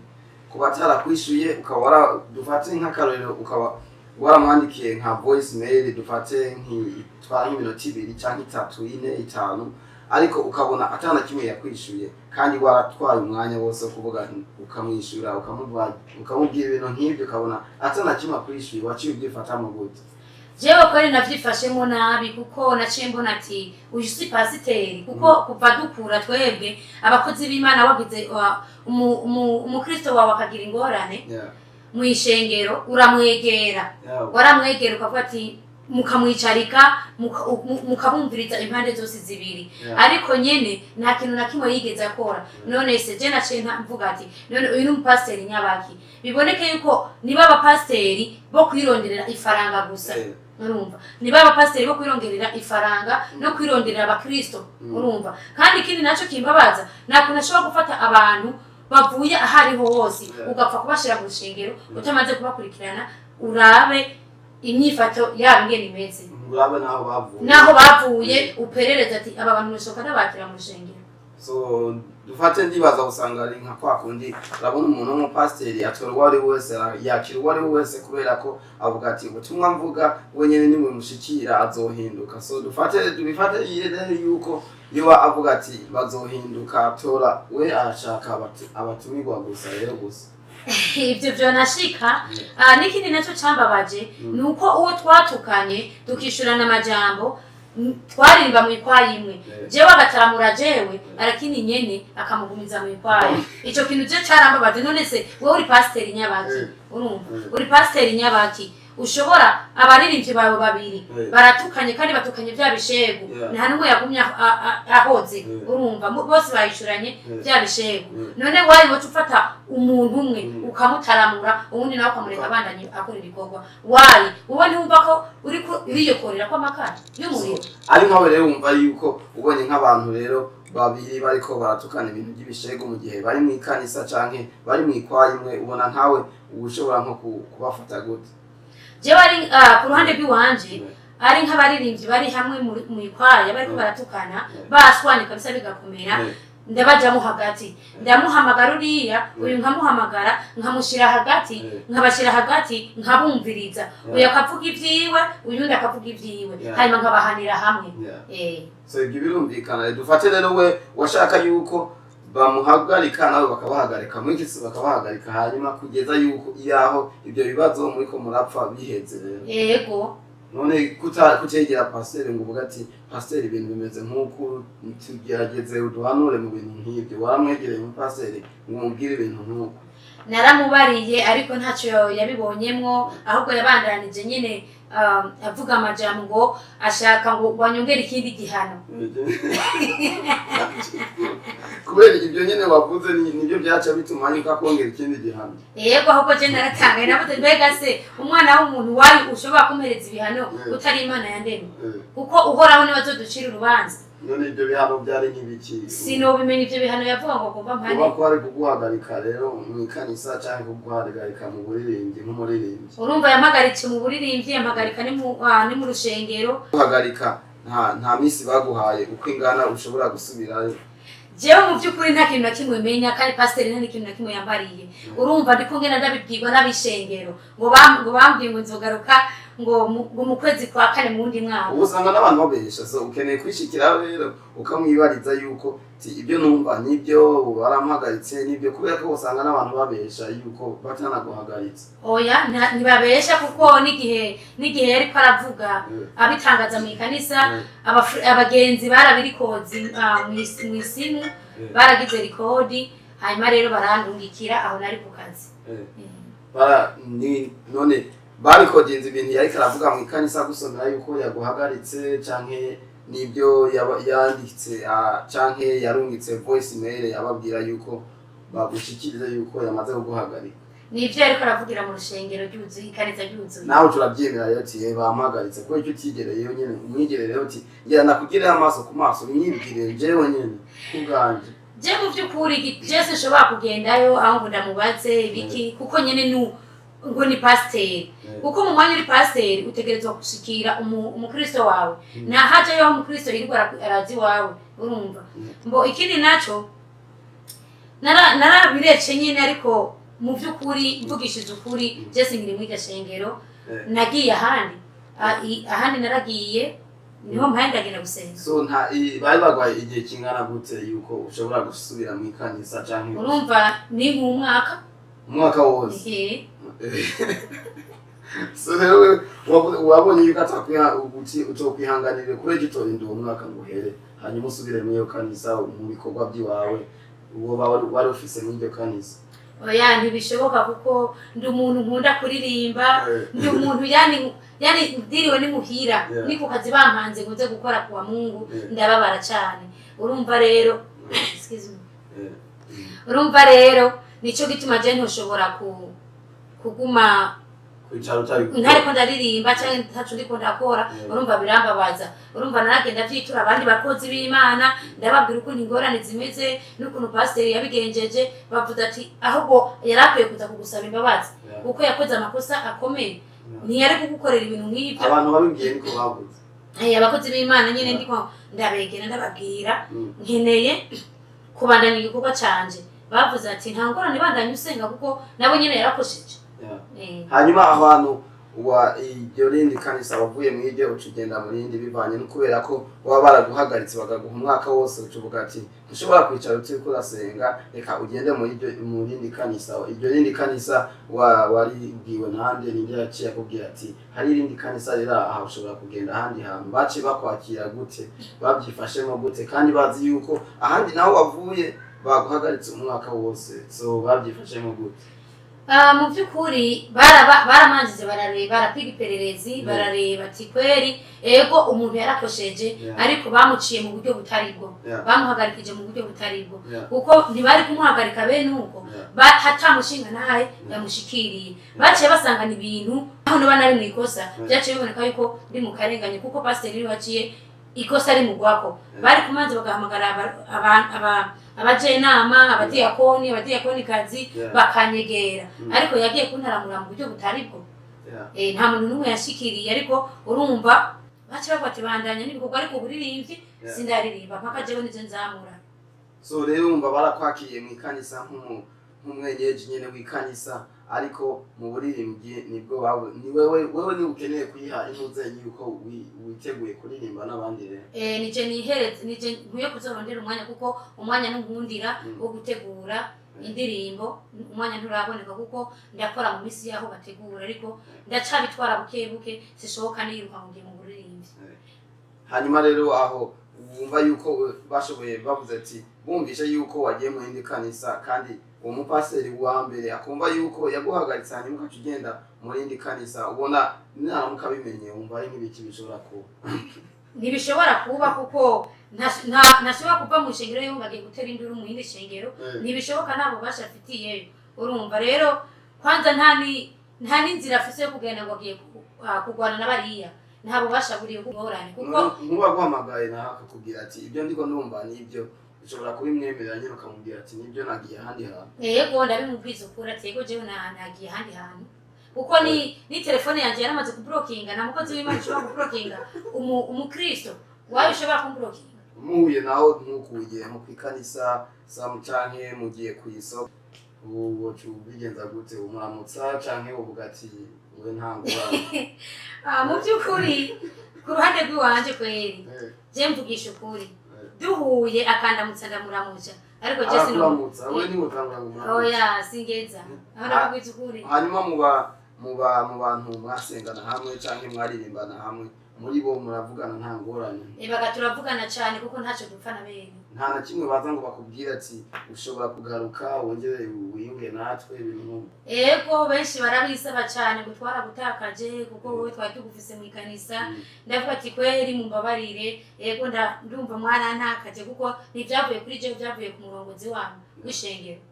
ukaba wara dufate nk'akarorero, ukaba waramwandikiye nka voice mail, dufate nk'itwara nk'iminota 2 cyangwa 3, 4, 5, ariko ukabona atana kimwe yakwishyuye, kandi waratwaye umwanya wose wo kuvuga, ukamwishyura, ukamubwira ibintu nk'ibyo, ukabona atana kimwe akwishyuye, waciye ubyifatamo gute? Jewe kweri navyifashemo nabi, kuko naciye mbona ati uyu si pasiteri. Kuko kuva dukura twebwe abakozi b'Imana, wagize umukristo wawe akagira ingorane mw'ishengero, uramwegera. Waramwegera ukavuga ati, mukamwicarika, mukabumviriza impande zose zibiri. Ariko nyene nta kintu na kimwe yigeze akora. None se je naciye mvuga ati none uyu ni umupasiteri nyabaki? Biboneke yuko niba abapasiteri bo kwironderera ifaranga gusa. Urumva, niba abapasiteri bo kwironderera ifaranga no kwironderera abakristo. Urumva, kandi ikindi naco kimbabaza, nta kuntu ashobora gufata abantu. bavuye ahariho hose, ugapfa kubashira mu rushengero utamaze kubakurikirana, urabe inyifato yabo ingene imeze. Urabe naho bavuye. Naho bavuye, uperereza ati aba bantu bishoboka ndabakira mu rushengero. So dufate, ndibaza usanga ari nka kwa kundi urabona umuntu w'umupasiteri atora uwo ari we wese, yakira uwo ari we wese, kubera ko avuga ati ubutumwa mvuga wenyine nimumushyikira azohinduka. So dufate, tubifate rero yuko yoba avuga ati bazohinduka, atora we arashaka abatumirwa gusa rero gusa. Ibyo vyonashika. N'ikindi nacyo cambabaje ni uko uwo twatukanye tukishurana amajambo, twaririmba mu ikwaya imwe, jewe agataramura jewe, arakini nyene akamugumiza mu ikwaya. Ico kintu je carambabaje. None se wowe uri pasiteri nyabaki? Urumva, uri pasiteri nyabaki ushobora abaririmbyi bawe babiri baratukanye, kandi batukanye bya bishegu, nta n'umwe yagumye ahoze. Urumva, bose bayishuranye bya bishegu. None wayi woca ufata umuntu umwe ukamutaramura, uwundi nawe ukamureka abandanye akora ibikorwa? Wayi wowe ntiwumva ko uriko uriyokorera ko amakara y'umuriro? Ari nkawe rero wumva yuko ubonye nk'abantu rero babiri bariko baratukana ibintu by'ibishego mu gihe bari mu ikanisa canke bari mu ikwaya imwe, ubona nkawe uba ushobora nko kubafata gute? Jewe ari ku ruhande rw'iwanje, ari nk'abaririmbyi bari hamwe mu ikwaya bariko baratukana, baswanye kabisa bigakomera, ndabajamo hagati, ndamuhamagara uriya, uyu nkamuhamagara, nkamushyira hagati, nkabashyira hagati, nkabumviriza. Uyu akavuga ibyiwe, uyundi akavuga ibyiwe, hanyuma nkabahanira hamwe. So ibyo birumvikana. Dufate rero we washaka yuko bamuhagarika, nawe bakabahagarika muri iki, bakabahagarika, hanyuma kugeza yuko yaho ibyo bibazo muriko murapfa biheze rero. Yego. None kutegera pasiteri ngo uvuge ati pasiteri, ibintu bimeze nk'uku, tugerageze uduhanure mu bintu nk'ibyo? Waramwegereye umupasiteri ngo umubwire ibintu nk'uku? Naramubariye, ariko ntacyo yabibonyemwo, ahubwo yabandanije nyine avuga amajambo ngo ashaka ngo wanyongere ikindi gihano. Kubera ibyo nyine wavuze, nibyo byaca bituma yuko akongera ikindi gihano? Yego, ahubwo je naratangaye, navuze mbega se umwana w'umuntu wayi ushobora kumuhereza ibihano utari Imana yandemye? Kuko Uhoraho niwe azoducira urubanza. None ibyo bihano byari nk'ibiki? Sinobimenya ivyo bihano yavuga ngo agomba mpane. Kuba ko ari kuguhagarika rero mu ikanisa cyangwa kuguhagarika mu buririmbyi nk'umuririmbyi? Urumva, yampagaritse mu buririmbyi, yampagarika ni mu rushengero. Guhagarika nta minsi baguhaye uko ingana ushobora gusubirayo? Jewe mu by'ukuri nta kintu na kimwe menya, kandi pasiteri nta n'ikintu na kimwe yambariye. Urumva, ndiko ngenda ndabibwirwa n'abishengero ngo bambwiye ngo nzogaruka ngo mu kwezi kwa kane mu wundi mwaka. Ubu usanga n'abantu babesha. So ukeneye kwishikira rero ukamwibariza yuko ti ibyo numva nibyo, ubu baramuhagaritse nibyo, kubera ko usanga n'abantu babesha yuko batanaguhagaritse. Oya, ntibabesha, kuko n'igihe yariko aravuga abitangaza mu ikanisa, abagenzi barabirikozi mw'isimu, baragize record, hanyuma rero barandungikira aho nari ku kazi. Bara ni none barikodinze ibintu yariko aravuga mu ikanisa gusomera yuko yaguhagaritse, canke nibyo yanditse, canke yarungitse voice mail yababwira yuko bagushikiriza yuko yamaze kuguhagarika? Nivyo yariko aravugira mu rushengero ryuzuye, ikanisa ryuzuye. Nawe turabyemera rero uti bamuhagaritse. Kubera icyo utigereyeyo nyene umwigerereyo uti ngira nakugirire amaso ku maso, mwibwirire jewe nyene kubwanje. Je mu by'ukuri je sinshobora kugendayo aho ngo ndamubaze ibiki, kuko nyene nu ngo ni pasiteri, kuko mu mwanya uri pasiteri utegerezwa gushikira umukristo wawe, ntahajayo aho umukristo yirirwa araza iwawe. Urumva, mbo ikindi naco narabirece nyine, ariko mu by'ukuri mvugishije ukuri, je sinkiri muri iryo shengero. Nagiye ahandi. Ahandi naragiye niho mpaye ndagenda gusenga. So nta bari bagwaye igihe kingana gute yuko ushobora gusubira mu ikanisa canke? Urumva, ni nk'umwaka. Umwaka wose? Ehe. So rero wabonye yuko atakwiha uti utokwihanganire, kubera icyo utorinda uwo mwaka ngo uhere, hanyuma usubire muri iyo kanisa mu bikorwa by'iwawe uwo wari ufise muri iryo kanisa? Oya, ntibishoboka, kuko ndi umuntu nkunda kuririmba, ndi umuntu yani ndiriwe ni muhira, ni ku kazi bampanze ngo nze gukora kuwa Mungu, ndababara cyane. Urumva rero, excuse me, urumva rero nico gituma je ntoshobora kuguma Kwicara utari Ntariko ndaririmba canke ntaco ndiko ndakora. Urumva birambabaza. Urumva naragenda vyitura abandi bakozi b'Imana, ndababwira ukuntu ingorane zimeze n'ukuntu pasiteri yabigenjeje. Bavuze ati ahubwo yari akwiye kuza kugusaba imbabazi kuko yakoze amakosa akomeye, ntiyari kugukorera ibintu nk'ibyo. Abantu babibwiye niko bavuze? Abakozi b'Imana nyine ndiko ndabegera, ndababwira nkeneye kubandanya igikorwa canje. Bavuze ati nta ngorane, bandanye usenga, kuko nabo nyine yarakosheje. Hanyuma ahantu wa iryo rindi kanisa wavuye mu iryo uca ugenda mu rindi, bivanye no kubera ko baba baraguhagaritse bakaguha umwaka wose, uca uvuga ati ntushobora kwicara utiriko urasenga, reka ugende muri iryo mu rindi kanisa. Iryo rindi kanisa waribwiwe nande? Ninde yaciye akubwira ati hari irindi kanisa riri aha, ushobora kugenda ahandi hantu? Baciye bakwakira gute? Babyifashemo gute kandi bazi yuko ahandi naho wavuye baguhagaritse umwaka wose? So babyifashemo gute? Mu by'ukuri baramanjije barareba, barapiga ipererezi, barareba ati kweri ego umuntu yarakosheje, ariko bamuciye mu buryo butari bwo, bamuhagarikije mu buryo butari bwo, kuko ntibari kumuhagarika bene uko hatamushinga naye yamushikiriye. Baciye basangana ibintu aho noba nari mu ikosa. Byaciye biboneka yuko ndi mu karengane, kuko pasiteri niwe waciye ikosa rimugwako. Bari kumanza bagahamagara abajenama, abadiyakoni, abadiyakonikazi, bakanyegera, ariko yagiye kuntaramura mu buryo butari bwo. Nta muntu n'umwe yashikiriye, ariko urumva baca bavuga ati bandanya n'ibikorwa, ariko uburirimbyi sindaririmba mpaka jewe nizo nzamura. So rero wumva barakwakiriye mu ikanisa nk'umwenyeji nyene w'ikanisa, ariko mu buririmbyi nibwo ni wewe ni ukeneye kuyiha intuzenyi yuko witeguye kuririmba n'abandi rero. Nije nihereze, nije nkwiye kuzorondera umwanya, kuko umwanya ntunkundira wo gutegura indirimbo. Umwanya nturaboneka kuko ndakora mu minsi yaho bategura, ariko ndacabitwara buke buke, sishoboka niruka ngo ngiye mu buririmbyi. Hanyuma rero aho wumva yuko bashoboye bavuze ati bumvishe yuko wagiye mu yindi kanisa, kandi uwo mupasiteri wa mbere akumva yuko yaguhagaritse, hanyuma ukaca ugenda mu rindi kanisa, ubona naramuka abimenye wumva ari nk'ibiki bishobora kuba? Ntibishobora kuba, kuko ntashobora kuva mu ishengero yo ngo agiye gutera induru mu yindi shengero. Ntibishoboka, nta bubasha afitiyeyo. Urumva rero kwanza nta n'inzira afise yo kugenda ngo agiye kurwana na bariya, nta bubasha buriyo bw'ingorane kuko Nkuba guhamagaye nawe akakubwira ati ibyo ndiko ndumva nibyo, ushobora kubimwemerera nyine ukamubwira ati nibyo, nagiye ahandi hantu? Yego, ndabimubwiza ukuri ati yego, jewe nagiye ahandi hantu, kuko ni telefone yanjye yaramaze kuburokinga. Nta mukozi w'Imana ushobora kuburokinga umukristo wawe ushobora kumburokinga. Muhuye naho nk'uku ugiye nko kw'ikanisa samu canke mugiye kw'isoko, ubu woca ubigenza gute? Umuramutsa canke uvuga ati we nta ngorane? Mu by'ukuri ku ruhande rw'iwanje kweri, je mvugisha ukuri, duhuye akandamutsa ndamuramutsa, ariko je sinu Arakuramutsa, we ntiwotangura ngo umuramutse? Oya, singeza aho, ndakubwiza ukuri. Hanyuma muba mu bantu mwasengana hamwe canke mwaririmbana hamwe, muri bo muravugana nta ngorane? Ebaga turavugana cyane kuko ntacyo dupfa na bene. Nta na kimwe baza ngo bakubwire ati ushobora kugaruka wongere wiyunge natwe, ibintu nk'uko? Ego, benshi barabisaba cyane ngo twaragutakaje kuko wowe twari tugufise mu ikanisa. Ndavuga ati kweri mumbabarire, ego ndumva mwarantakaje, kuko ntibyavuye kuri jewe, byavuye ku murongozi wanyu w'ishengero.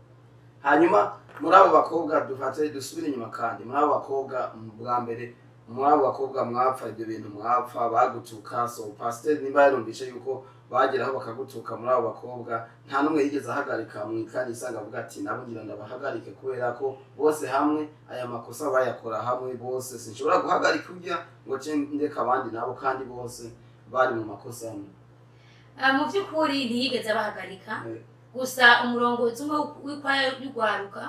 Hanyuma muri abo bakobwa, dufate dusubire inyuma kandi, muri abo bakobwa bwa mbere, muri abo bakobwa mwapfa ibyo bintu, mwapfa bagutuka, so pasiteri nimba yarumvishe yuko bageraho bakagutuka, muri abo bakobwa nta n'umwe yigeze ahagarika mu ikanisa ngo avuga ati nabo ngira ndabahagarike, kubera ko bose hamwe aya makosa bayakora hamwe bose, sinshobora guhagarika urya ngo nce ndeka abandi nabo kandi bose bari mu makosa amwe? Mu by'ukuri ntiyigeze abahagarika. Gusa umurongozi umwe w'ikwaya y'urwaruka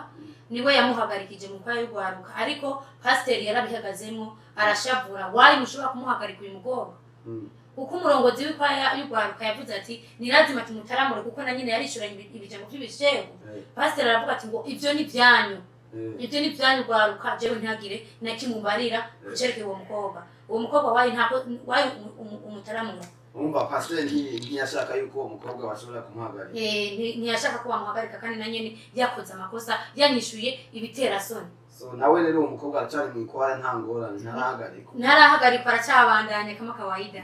niwe yamuhagarikije mu kwaya y'urwaruka, ariko pasiteri yarabihagazemo arashavura: wayi mushobora kumuhagarika uyu mukobwa? Kuko umurongozi w'ikwaya y'urwaruka yavuze ati ni lazima tumutaramure, kuko na nyine yarishuranye ibijambo by'ibishego. Pasiteri aravuga ati ngo ibyo ni byanyu, ibyo ni byanyu rwaruka, jewe ntihagire na kimwe umbarira kucerekeye uwo mukobwa. Uwo mukobwa wayi ntako wayi umutaramura. Umva pasiteri ntiyashaka yuko uwo mukobwa bashobora kumuhagarika. Ntiyashaka ko bamuhagarika, kandi na nyene yakoze amakosa, yanyishuye ibiterasoni. So nawe rero uwo mukobwa aracari mu ikwaya, nta ngorane, ntarahagarikwa? Ntarahagarikwa, aracyabandanya kama kawaida.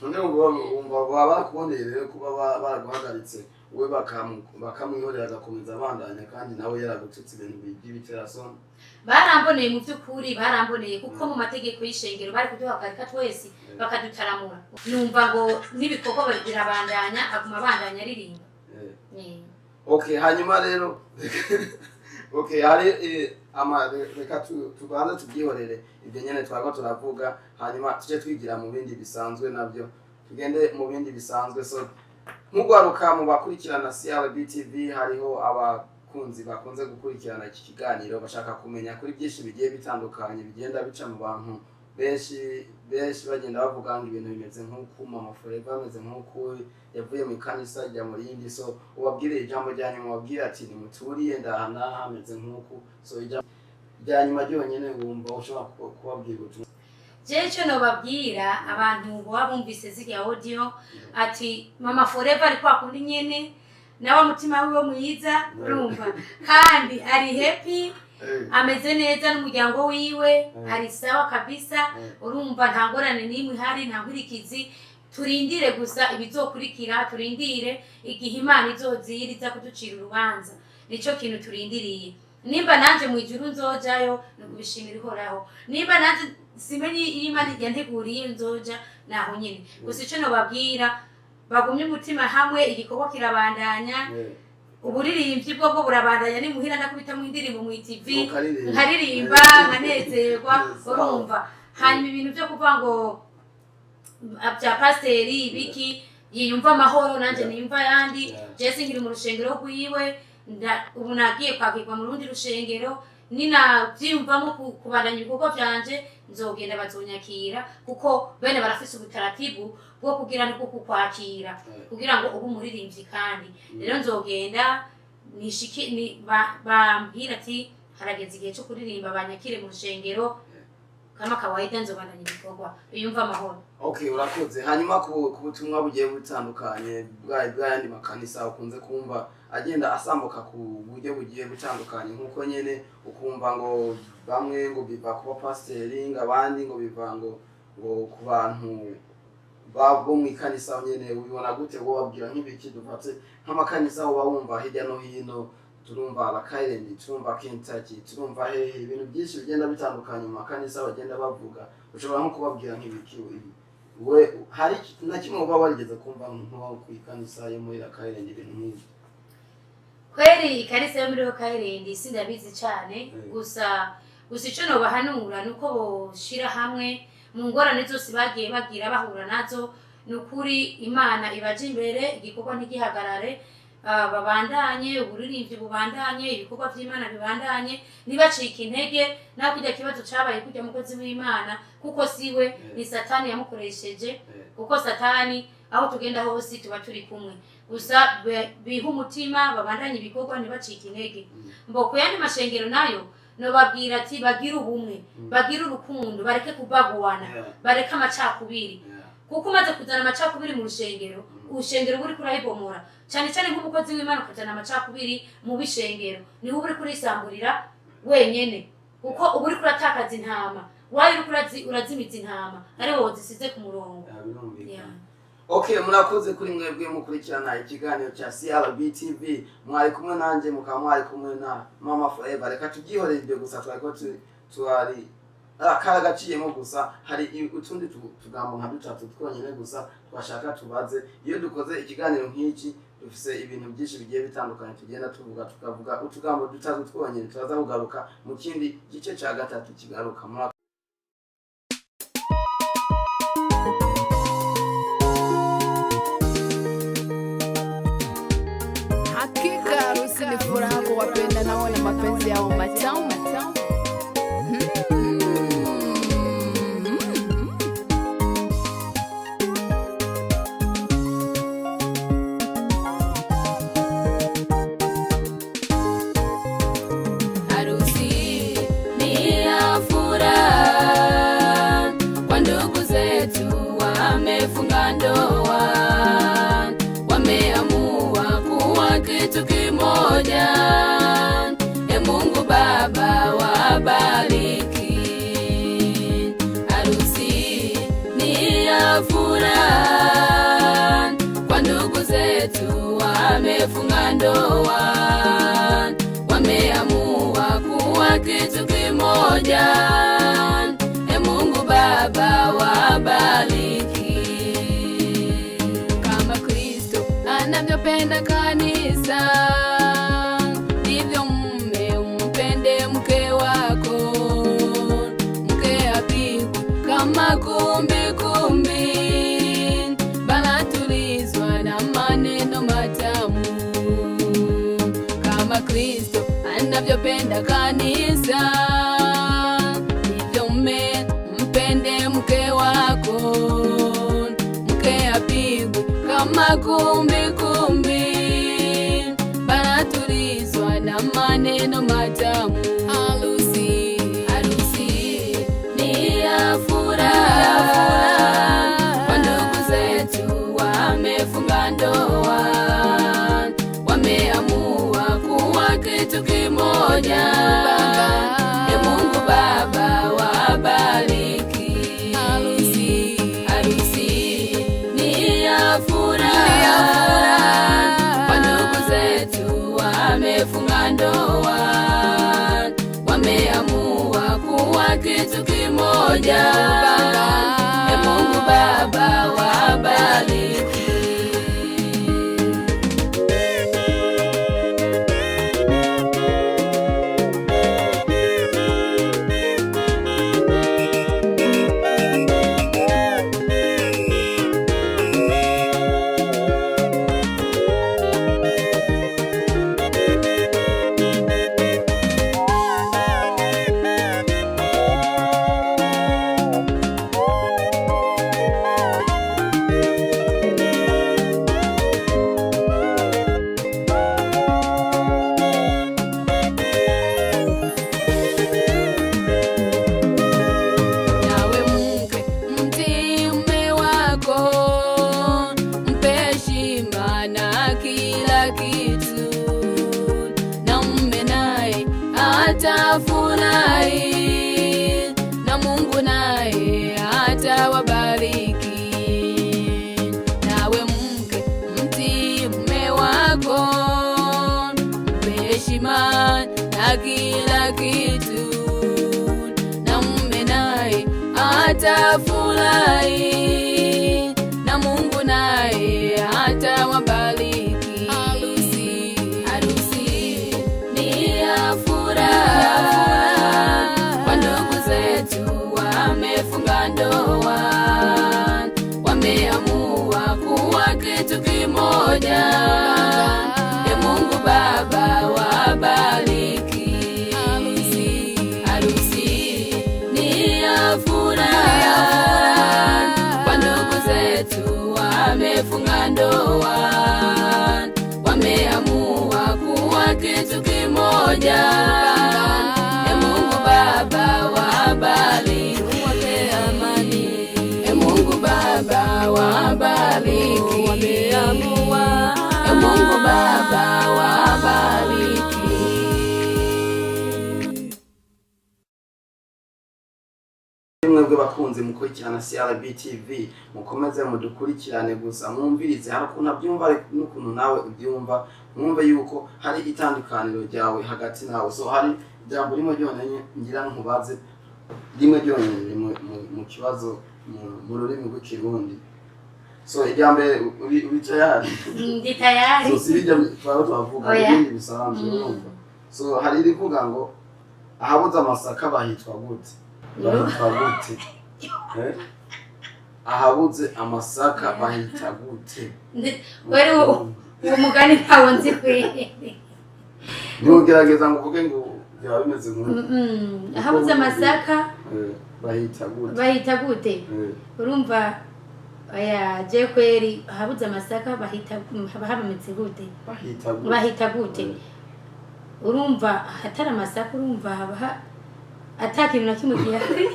None wumva baba barakuboneye rero kuba baraguhagaritse We bakamwihorera agakomeza abandanya, kandi nawe yaragututse ibintu by'ibiterasoni. Baramboneye, mu by'ukuri baramboneye, kuko mu mategeko y'ishengero bari kuduhagarika twese bakadutaramura. Numva ngo n'ibikorwa birabandanya, aguma abandanya aririmba. Okay, hanyuma rero, okay, hari ama reka tubanze tubyihorere ibyo nyene twariko turavuga, hanyuma tuje twigira mu bindi bisanzwe nabyo, tugende mu bindi bisanzwe. So nk'ugwaruka mu bakurikirana CRB TV, hariho abakunzi bakunze gukurikirana iki kiganiro bashaka kumenya kuri byinshi bigiye bitandukanye bigenda bica mu bantu benshi benshi, bagenda bavuga ngo ibintu bimeze nk'uku, Mama Forever ameze nk'uku, yavuye mu ikanisa ajya mu rindi. So ubabwire ijambo rya nyuma, ubabwire ati nimuturiye ndaha n'aha ameze nk'uku. So ijambo rya nyuma ryonyine wumva ushobora kubabwira ubutumwa. Jewe icyo nobabwira abantu baba bumvise zirya audio, ati Mama Forever ari kwa kundi nyene, nawe mutima wiwe mwiza, urumva, kandi ari happy, ameze neza n'umuryango wiwe, ari sawa kabisa. Urumva, nta ngorane n'imwe ihari, nta nkurikizi. Turindire gusa ibizokurikira, turindire igihe Imana izozira iza kuducira urubanza. Nico kintu turindiriye. Nimba nanje mu ijuru nzojayo, ni ukubishimira Ihoraho. Nimba nanje simenye iyo Imana yanteguriye nzoja, naho nyene. Gusa ico nobabwira, bagumye umutima hamwe, igikorwa kirabandanya. Uburirimbyi bwo burabandanya. Ni muhira ndakubitamo indirimbo mu TV, Ukaririmba. nkaririmba, nkanezerwa. Urumva, hanyuma ibintu byo kuvuga ngo bya pasiteri ibiki, yiyumva amahoro, nanjye niyumva ayandi. Jese nkiri mu rushengero rwiwe, ubu nagiye kwakirwa mu rundi rushengero. Ninabyiyumvamo kubandanya ibikorwa byanje, nzogenda bazonyakira, kuko bene barafise ubutaratibu bwo kugira no kukwakira kugira ngo ube umuririmbyi. Kandi rero nzogenda nishiki ni bambwira ati harageze igihe cyo kuririmba, banyakire mu rushengero kama kawaida, nzobandanya ibikorwa biyumva amahoro. Okay, urakoze. Hanyuma ku butumwa bugiye butandukanye bw'ayandi makanisa ukunze kumva agenda asambuka ku buryo bugiye butandukanye, nk'uko nyene ukumva ngo bamwe ngo biva ku bapasiteri, ngo abandi ngo biva ngo ku bantu bo mu ikanisa nyene, ubibona gute? Wo babwira nk'ibiki? Dufate nk'amakanisa uba wumva hirya no hino, turumva Abakayirendi, turumva Kentucky, turumva hehe, ibintu byinshi bigenda bitandukanye mu makanisa bagenda bavuga. Ushobora nko kubabwira nk'ibiki ibi? We hari na kimwe uba warigeze kumva nko ku ikanisa yo muri Rakayirendi, ibintu nk'ibyo? Kweri ikanisa yo muri Rokayirindi sindabizi cane. Gusa ico nobahanura nuko boshira hamwe mu ngorane zose bagiye bagira bahura nazo. Ni ukuri Imana ibaje imbere, igikorwa ntigihagarare. Babandanye uburirimbyi, bubandanye ibikorwa vy'Imana, bibandanye, ntibacike intege. Naho kirya kibazo cabaye kurya mukozi w'Imana, kuko siwe, ni Satani yamukoresheje, kuko Satani aho tugenda hose tuba turi kumwe. Gusa bihe umutima, babandanye ibikorwa, ntibacike intege. Mbo ku yandi mashengero nayo nobabwira ati bagire ubumwe, bagire urukundo, bareke kubaguana, bareke amacakubiri, kuko umaze kuzana amacakubiri mu rushengero, urushengero uba uriko urayibomora. Cyane cyane nk'umukozi w'Imana ukazana amacakubiri mu bishengero, niho uba uriko urisamburira wenyene, kuko uba uriko uratakaza intama wayo, uriko urazimiza intama ari wowe zisize ku murongo. Yeah, birumvikana. Yeah. Okay, murakoze kuri mwebwe mukurikirana ikiganiro cya CRB TV. Mwari kumwe nanjye, mukaba mwari kumwe na Mama Forever. Reka tubyihorere ibyo gusa, twariko twari karagaciyemo gusa. Hari utundi tugambo nka dutatu twonyine gusa twashaka tubaze. Iyo dukoze ikiganiro nk'iki, dufise ibintu byinshi bigiye bitandukanye tugenda tuvuga, tukavuga utugambo dutatu twonyine. Turaza kugaruka mu kindi gice cya gatatu kigaruka. Murakoze. Hakika harusi ni furaha kwa wapenda nao na mapenzi yao matamu. Harusi ni ya furaha kwa ndugu zetu wamefunga ndoa, wameamua kuwa kitu kimoja. E Mungu Baba. ndoa, wameamua kuwa kitu kimoja. E Mungu Baba wabariki, kama Kristo anavyopenda kanisa, ndivyo mume umpende mke wako. Mke apigwe kama kumbi kumbi, bali tulizwa na maneno matamu. Kama Kristo anavyopenda kanisa, ndivyo mume mpende mke wako. Mke apigwe kama kumbi kumbi, bali tulizwa na maneno matamu. Harusi, harusi ni ya furaha, kwa ndugu zetu wamefunga ndoa, wameamua kuwa kitu kimoja. E Mungu Baba wabariki. Harusi, harusi ni ya furaha, kwa ndugu zetu wamefunga ndoa, wameamua kuwa kitu kimoja. E Mungu Baba wabariki. Nawe mke mtii mume wako, mpe heshima na kila kitu, na mume naye atafurahi, na Mungu naye atawabariki. Nawe mke mtii mume wako, mpe heshima na kila kitu, na mume naye atafurahi, na Mungu naye atawabariki. Harusi, harusi ni ya furaha, kwa ndugu zetu wamefunga ndoa, wameamua kuwa kitu kimoja. E Mungu Baba wabariki. Harusi, harusi ni ya furaha, kwa ndugu zetu wamefunga ndoa, wameamua kuwa kitu kimoja. E Mungu Baba wabariki, wape amani. E Mungu Baba wabariki, wameamua. E Mungu Baba wabariki. Mwebwe bakunzi mukurikirana CRB TV, mukomeze mudukurikirane gusa mwumvirize. Hari ukuntu abyumva n'ukuntu nawe ubyumva, mwumve yuko hari itandukaniro ryawe hagati nawe. So hari ijambo rimwe ryonyine ngira nkubaze, rimwe ryonyine riri mu kibazo mu rurimi rw'Ikirundi. So irya mbere, uri tayari? Ndi tayari. So si bijya twaba twavuga Oya. ibindi bisanzwe. Urumva, so hari irivuga ngo ahabuze amasaka bahitwa gute? Bahitwa gute? Eh? Ahabuze amasaka bahita gute? Wari uwo mugani ntawo nzi kweri. Ntugerageza ngo uvuge ngo byaba bimeze nk'uko. Ahabuze amasaka Eh, bahita gute? Bahita gute? Eh, Urumva, oya, je kweri ahabuze amasaka bahita haba habameze gute? Bahita gute? Bahita gute? Eh, Urumva ahatari amasaka, urumva haba ata kintu na kimwe gihari.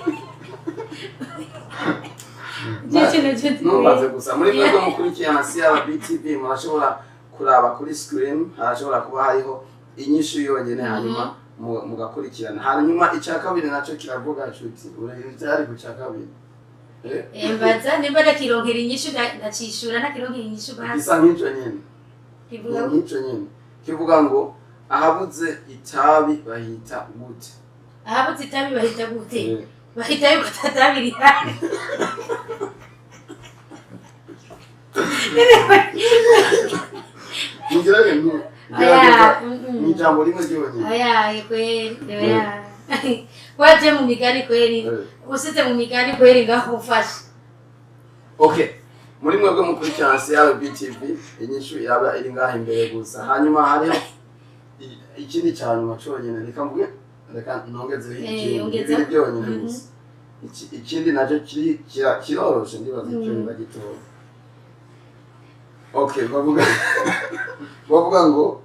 Je kintu cyo Ntubaze gusa muri mwebwe mukurikirana CRB TV, murashobora kuraba kuri screen, harashobora kuba hariho inyishu yonyene, hanyuma mugakurikirana. Hanyuma icya kabiri nacyo kiravuga cuti uri tayari ku cya kabiri? Eh? Mbaza nimba ndakironkera inyishu, ndacishura, nakironkera inyishu basi. Gisa nk'ico nyene. Kivuga Nk'ico nyene. Kivuga ngo ahabuze itabi bahita gute? Ahabuze itabi bahita gute? Eh, Bahita yuko atatabi rihari. Mugerage Oya, gerageza mm. mu ijambo rimwe ryonyine. Oya, kweli, oya. Waje mu migani kweli. Usize mu migani kweli, ngaho ufashe. Okay, muri mwebwe mukurikirana CRB TV, inyishu yaba iri ngaha imbere gusa. Hanyuma hariho ikindi cya nyuma cyonyine, reka mvuge, reka nongezeho ikindi. Ongezeho. Bibiri byonyine gusa. Ikindi nacyo kiroroshe, ndibaza icyo ndagitora. Okay, bavuga ngo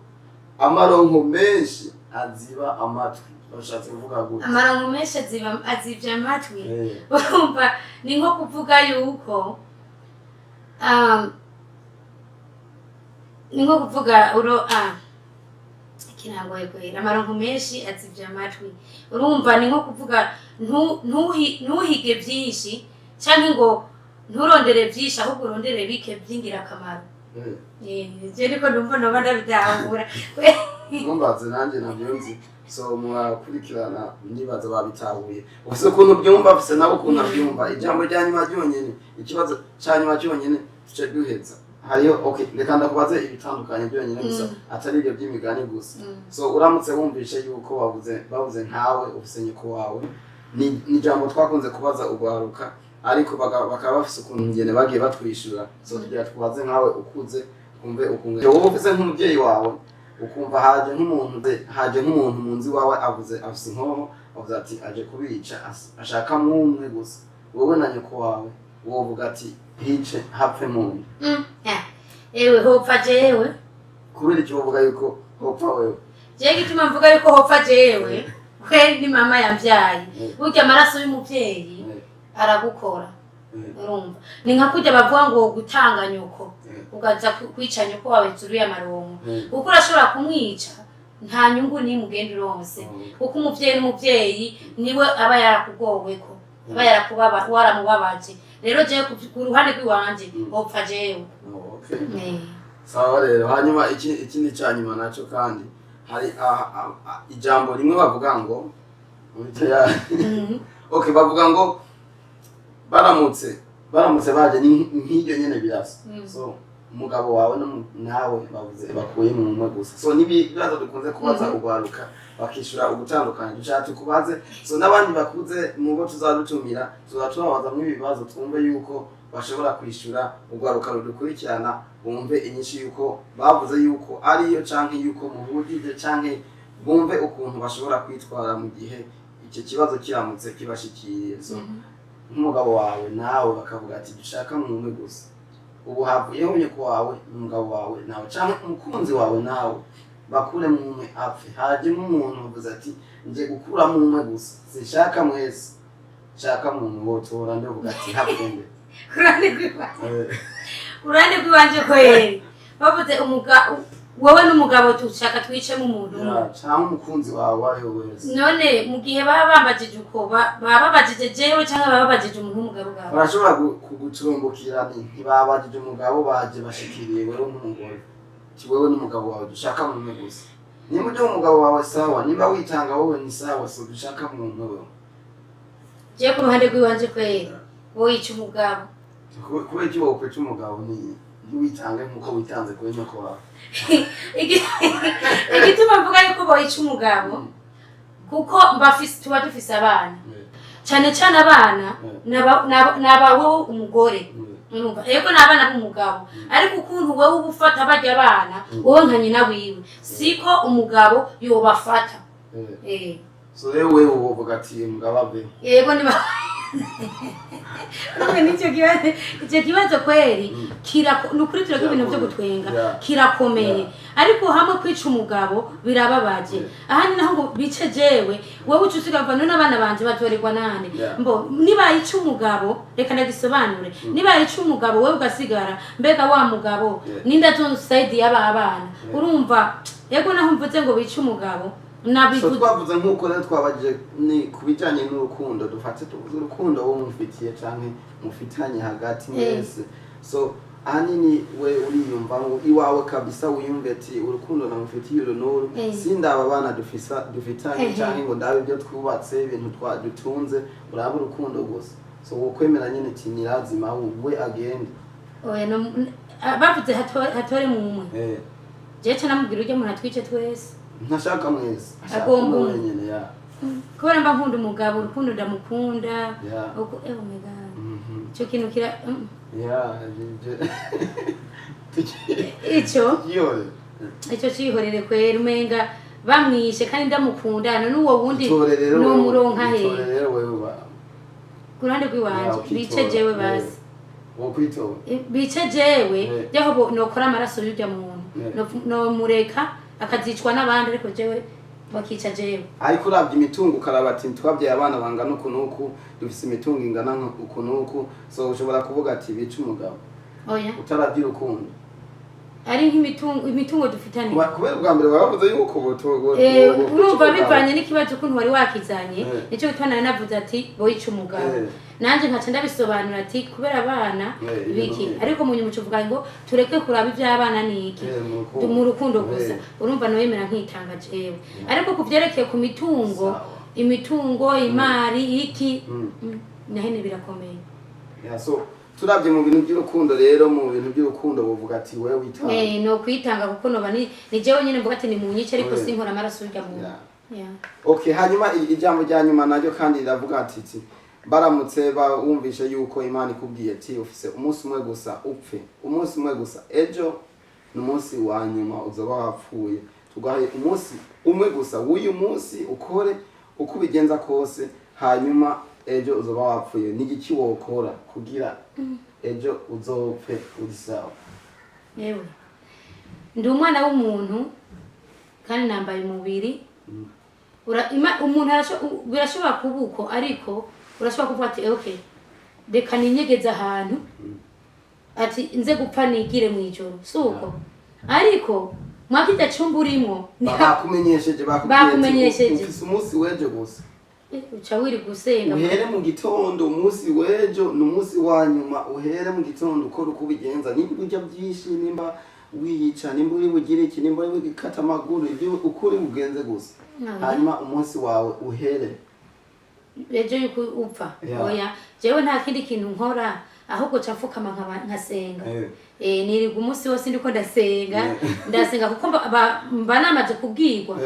amaronko menshi aziba amatwi, bashatse kuvuga gute? Amarongo menshi azivya amatwi. Urumva ni nko kuvuga yuko ni nko kuvuga uro kirangoye kwera, amaronko menshi azivya amatwi. Urumva ni nko kuvuga ntuhige byinshi canke ngo nturondere byinshi, ahubwo urondere bike by'ingirakamaro. Je niko numva noba ndabitahura. Ntumbaze, nanjye nabyo nzi. So murakurikirana, nibaza babitahuye. Ufise ukuntu byumva, ufise nawe ukuntu abyumva. Ijambo rya nyuma ryonyine, ikibazo cya nyuma cyonyine, tuce duheza. Hariho, okay, reka ndakubaze ibitandukanye byonyine gusa, atari ibyo by'imigani gusa. So uramutse wumvishe yuko bavuze nkawe ufise nyoko wawe, ni ijambo twakunze kubaza ugwaruka, ariko bakaba bafise ukuntu ngene bagiye batwishyura. So tugira tukubaze nkawe ukuze, twumve ukuntu wowe ufise nk'umubyeyi wawe, ukumva haje nk'umuntu mu nzu iwawe, avuze afise inkoho, avuze ati aje kubica, ashaka mwumwe gusa, wowe na nyoko wawe, wovuga ati hice hapfe muntu? Ah, ewe, hopfa jewe. Kubera icyo wovuga yuko hopfa wewe? Jewe gituma mvuga yuko hopfa jewe, we ni mama yambyaye. Burya amaraso y'umuvyeyi aragukora. Urumva ni nka kurya bavuga ngo gutanga nyoko, ukaza kwica nyoko wawe hejuru y'amaronko, kuko urashobora kumwica nta nyungu n'imwe ugenda uronse, kuko umuvyeyi n'umuvyeyi niwe aba yarakugoweko, aba yarakubaba, waramubabaje. Rero jewe ku ruhande rw'iwanje, hopfa jewe. Oh, okay. Sawa rero, hanyuma ikindi cya nyuma nacyo kandi hari ijambo rimwe bavuga ngo muri tayari. Okay, bavuga ngo baramutse baje, ni nk'iryo nyene birasa. So umugabo wawe nawe bavuze bakuye mu mwe gusa. So n'ibibazo dukunze kubaza ugwaruka, bakishura ugutandukanye. Dushaka tukubaze, so n'abandi bakuze mu bo tuzadutumira, tuzababaza ibibazo, twumve yuko bashobora kwishura. Ugwaruka rudukurikirana bumve inyishu yuko bavuze yuko ariyo, canke yuko muhujije, canke bumve ukuntu bashobora kwitwara mu gihe icyo kibazo kiramutse kibashikiriye. So nk'umugabo wawe nawe bakavuga ati dushaka mumwe gusa, ubu havuyeho nyoko wawe n'umugabo wawe nawe, canke umukunzi wawe nawe, bakure mumwe apfe, hajemo umuntu bavuze ati nje gukuramo umwe gusa, sinshaka mwese, nshaka muntu, wotora ndavuga ati hapfe nde? Ku ruhande rw'iwanje kweri, bavuze wowe n'umugabo tushaka twicemo umuntu umwe. Ya, canke umukunzi wawe uwo ari we wese. None mu gihe baba bambajije uko, baba babajije jewe cyangwa baba babajije umuntu w'umugabo bwawe? Barashobora kugucumbukira, ntibabajije umugabo, baje bashikiriye wewe nk'umugore. Ati wewe n'umugabo wawe dushaka mumwe gusa. Nimba uje umugabo wawe, sawa, nimba witanga wowe ni sawa. So dushaka mumwe wewe. Jewe ku ruhande rw'iwanje kweri, wowe yica umugabo. Kubera iki wokwica umugabo? Ni ntiwitange nk'uko witanze kuri nyoko wawe? Igituma mvuga yuko boyica umugabo, kuko mbafise, tuba dufise abana, cyane cyane abana naba wowe umugore. Urumva, yego, ni abana b'umugabo, ariko ukuntu wowe uba ufata barya abana, wowe nka nyina wiwe, siko umugabo yobafata. So rero wewe wovuga ati umugabo ave? Yego, niba Urumva nicyo kibazo, icyo kibazo kweri ni ukuri tureka ibintu byo gutwenga. Kirakomeye. Ariko hamwe kwica umugabo birababaje. Ahandi naho ngo bice jewe, wowe uca usiga none abana banje batorerwa nande? Mbo nibayica umugabo, reka ndagisobanure, nibayica umugabo wewe ugasigara, mbega wa mugabo ninde azonsayidi y'aba bana? Urumva, yego, naho mvuze ngo bice umugabo So nabivuze. Twavuze nk'uko rero twabajije ni ku bijyanye n'urukundo, dufate tuvuze urukundo wowe mufitiye canke mufitanye hagati mwese. So Ahanini we uriyumva ngo iwawe kabisa, wiyumve ati urukundo namufitiye uru n'uru, sindaba abana dufisa dufitanye, canke ngo ndabe ibyo twubatse, ibintu dutunze, urabe urukundo gusa. So wokwemera nyene ati nirazima we agende? Oya, bavuze hatore mu umwe, jewe ca namubwira urya muntu atwice twese. Ntashaka mwese, ashaka Agomba umwe umwe. wenyene ya. Kubera mba nkunda umugabo, urukundo ndamukunda. Oh my God, ico kintu kira Ya, ico tukiyore. Ico cihorere kwera, umenga bamwishe kandi ndamukunda, none uwo wundi Itore rero wewe, nomuronka itore hehe? rero wewe Ku ruhande rw'iwanje, Ya, ukitora. bice jewe basi. Wokwitora? Bice jewe. Jaho nokora amaraso y'urya muntu, nomureka akazicwa n'abandi, ariko jewe bakica jewe. Ariko urabye imitungo, ukaraba ati twabyaye abana bangana uku n'uku, dufise imitungo ingana uku n'uku, so ushobora kuvuga ati bice umugabo? Oya. Utarabye urukundo. Ari nk'imitungo, imitungo dufitanye. Kubera ubwa mbere wavuze yuko Urumva bivanye n'ikibazo ukuntu wari wakizanye, nicyo gituma nari navuze ati boyica umugabo. Nanje nkaca ndabisobanura ati kubera abana, Ibintu biki. nk'ibyo. Ariko mu nyuma ucuvuga ngo tureke kuraba iby'abana niki, Mu rukundo. Mu rukundo gusa. Urumva noyemera nkitanga jewe, ariko ku vyerekeye ku mitungo, imitungo, imari, iki, nahene birakomeye. Yeah, so turabye mu bintu by'urukundo rero, mu bintu by'urukundo buvuga ati wewe witanga. No kwitanga, kuko noba ni jewe nyene mvuga ati ni munyice, ariko sinkora amaraso y'urya muntu. Yeah. Okay, hanyuma ijambo rya nyuma naryo kandi riravuga ati baramutse bumvishe yuko Imana ikubwiye ati ufise umunsi umwe gusa upfe, umunsi umwe gusa, ejo ni umunsi wa nyuma uzoba wapfuye, tugahaye umunsi umwe gusa w'uyu munsi, ukore uko ubigenza kose, hanyuma ejo uzoba wapfuye, ni igiki wokora kugira ejo uzopfe uri sawa? Yewe, ndi umwana w'umuntu kandi nambaye umubiri. Umuntu birashobora kuba uko, ariko urashobora kuvuga ati okay, reka ninyegeze ahantu, ati nze gupfa nigire mu ijoro, si uko? Ariko mwakirya cumba urimwo Bakumenyesheje, bakubwiye ati Bakumenyesheje. ufise umunsi w'ejo gusa. Uca wirirwa usenga. Uhere mu gitondo, umunsi w'ejo ni umunsi wa nyuma, uhere mu gitondo ukora uko ubigenza, nimba urya byinshi, nimba wiyica, nimba uri bugire iki, nimba uri bugikata amaguru, ibyo uko uri bugenze gusa, hanyuma umunsi wawe uhere. Ejo yuko upfa? Oya, jewe nta kindi kintu nkora, ahubwo ca mfukama nkasenga. Nirirwa umunsi wose ndiko ndasenga. Ndasenga kuko mba namaze kubwirwa.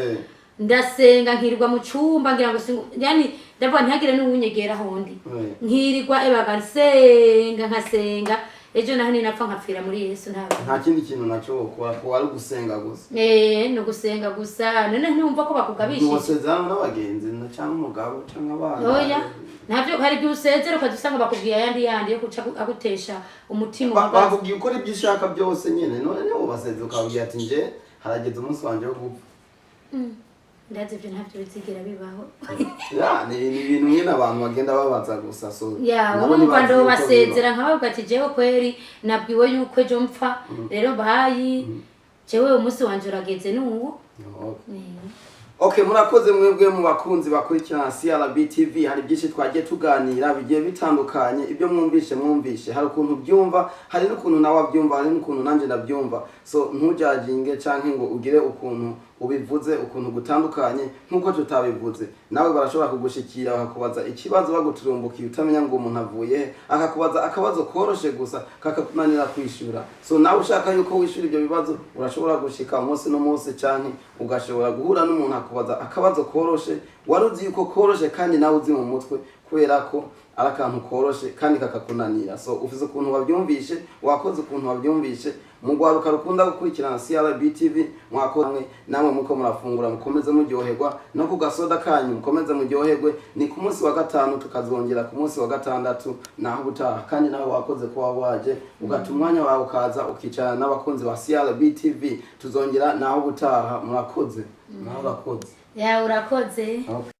Ndasenga, nkirirwa mu cumba, ngira ngo yani ndavuga ntihagire n'uwunyegera hondi. Nkirirwa ebaga nsenga, nkasenga, ejo naho ninapfa nkapfira muri Yesu, ntabwo. Nta kindi kintu nacyo wokora, ko wari gusenga gusa? Ni ugusenga gusa. None ntiwumva ko bakugabishije? Ntiwosezerana n'abagenzi cyangwa umugabo cyangwa abana? Oya, ntabyo. Hari igihe usezera ukajya usanga bakubwiye ayandi yandi yo guca agutesha umutima uhagaze. Bakubwiye ukora ibyo ushaka byose nyine, none niwo basezera ukabwira ati nje harageze umunsi wanje wo gupfa. Ndazi ibyo ntabyo bizigera bibaho. Ya, ni ibintu nyine abantu bagenda babaza gusa, so Ya, nabo urumva ntibazi yuko ndobasezera nkababwira ati jewe kweri nabwiwe yuko ejo mpfa, rero bayi, jewe umunsi wanje urageze n'uwo. biba. Okay. Okay, murakoze mwebwe mu bakunzi bakurikirana CRB TV. Hari byinshi twagiye tuganira bigiye bitandukanye. Ibyo mwumvishe, hari ukuntu byumva, hari n'ukuntu nawe abyumva, hari n'ukuntu nanjye ndabyumva. So ntujajinge canke ngo ugire ukuntu ubivuze ukuntu gutandukanye nk'uko tutabivuze. Nawe barashobora kugushikira bakakubaza ikibazo baguturumbukiye, utamenya ngo umuntu avuye he, akakubaza akabazo koroshe gusa kakakunanira kwishura. So nawe ushaka yuko wishura ibyo bibazo, urashobora gushika umunsi n'umunsi, canke ugashobora guhura n'umuntu akubaza akabazo koroshe wari uzi yuko koroshe kandi nawe uzi mu mutwe, kubera ko ari akantu koroshe kandi kakakunanira. So ufise ukuntu wabyumvishe, wakoze ukuntu wabyumvishe. Mu rwaruka rukunda gukurikirana CRB TV, mwakoze namwe muko murafungura, mukomeze muryoherwa no ku gasoda kanyu, mukomeze muryoherwe. Ni ku munsi wa gatanu, tukazongera ku munsi wa gatandatu naho ubutaha. Kandi nawe wakoze kuba waje ugata umwanya wawe ukaza ukicarana n'abakunzi ba CRB TV. Tuzongera naho ubutaha. Murakoze, nawe urakoze. Ya, urakoze. Okay.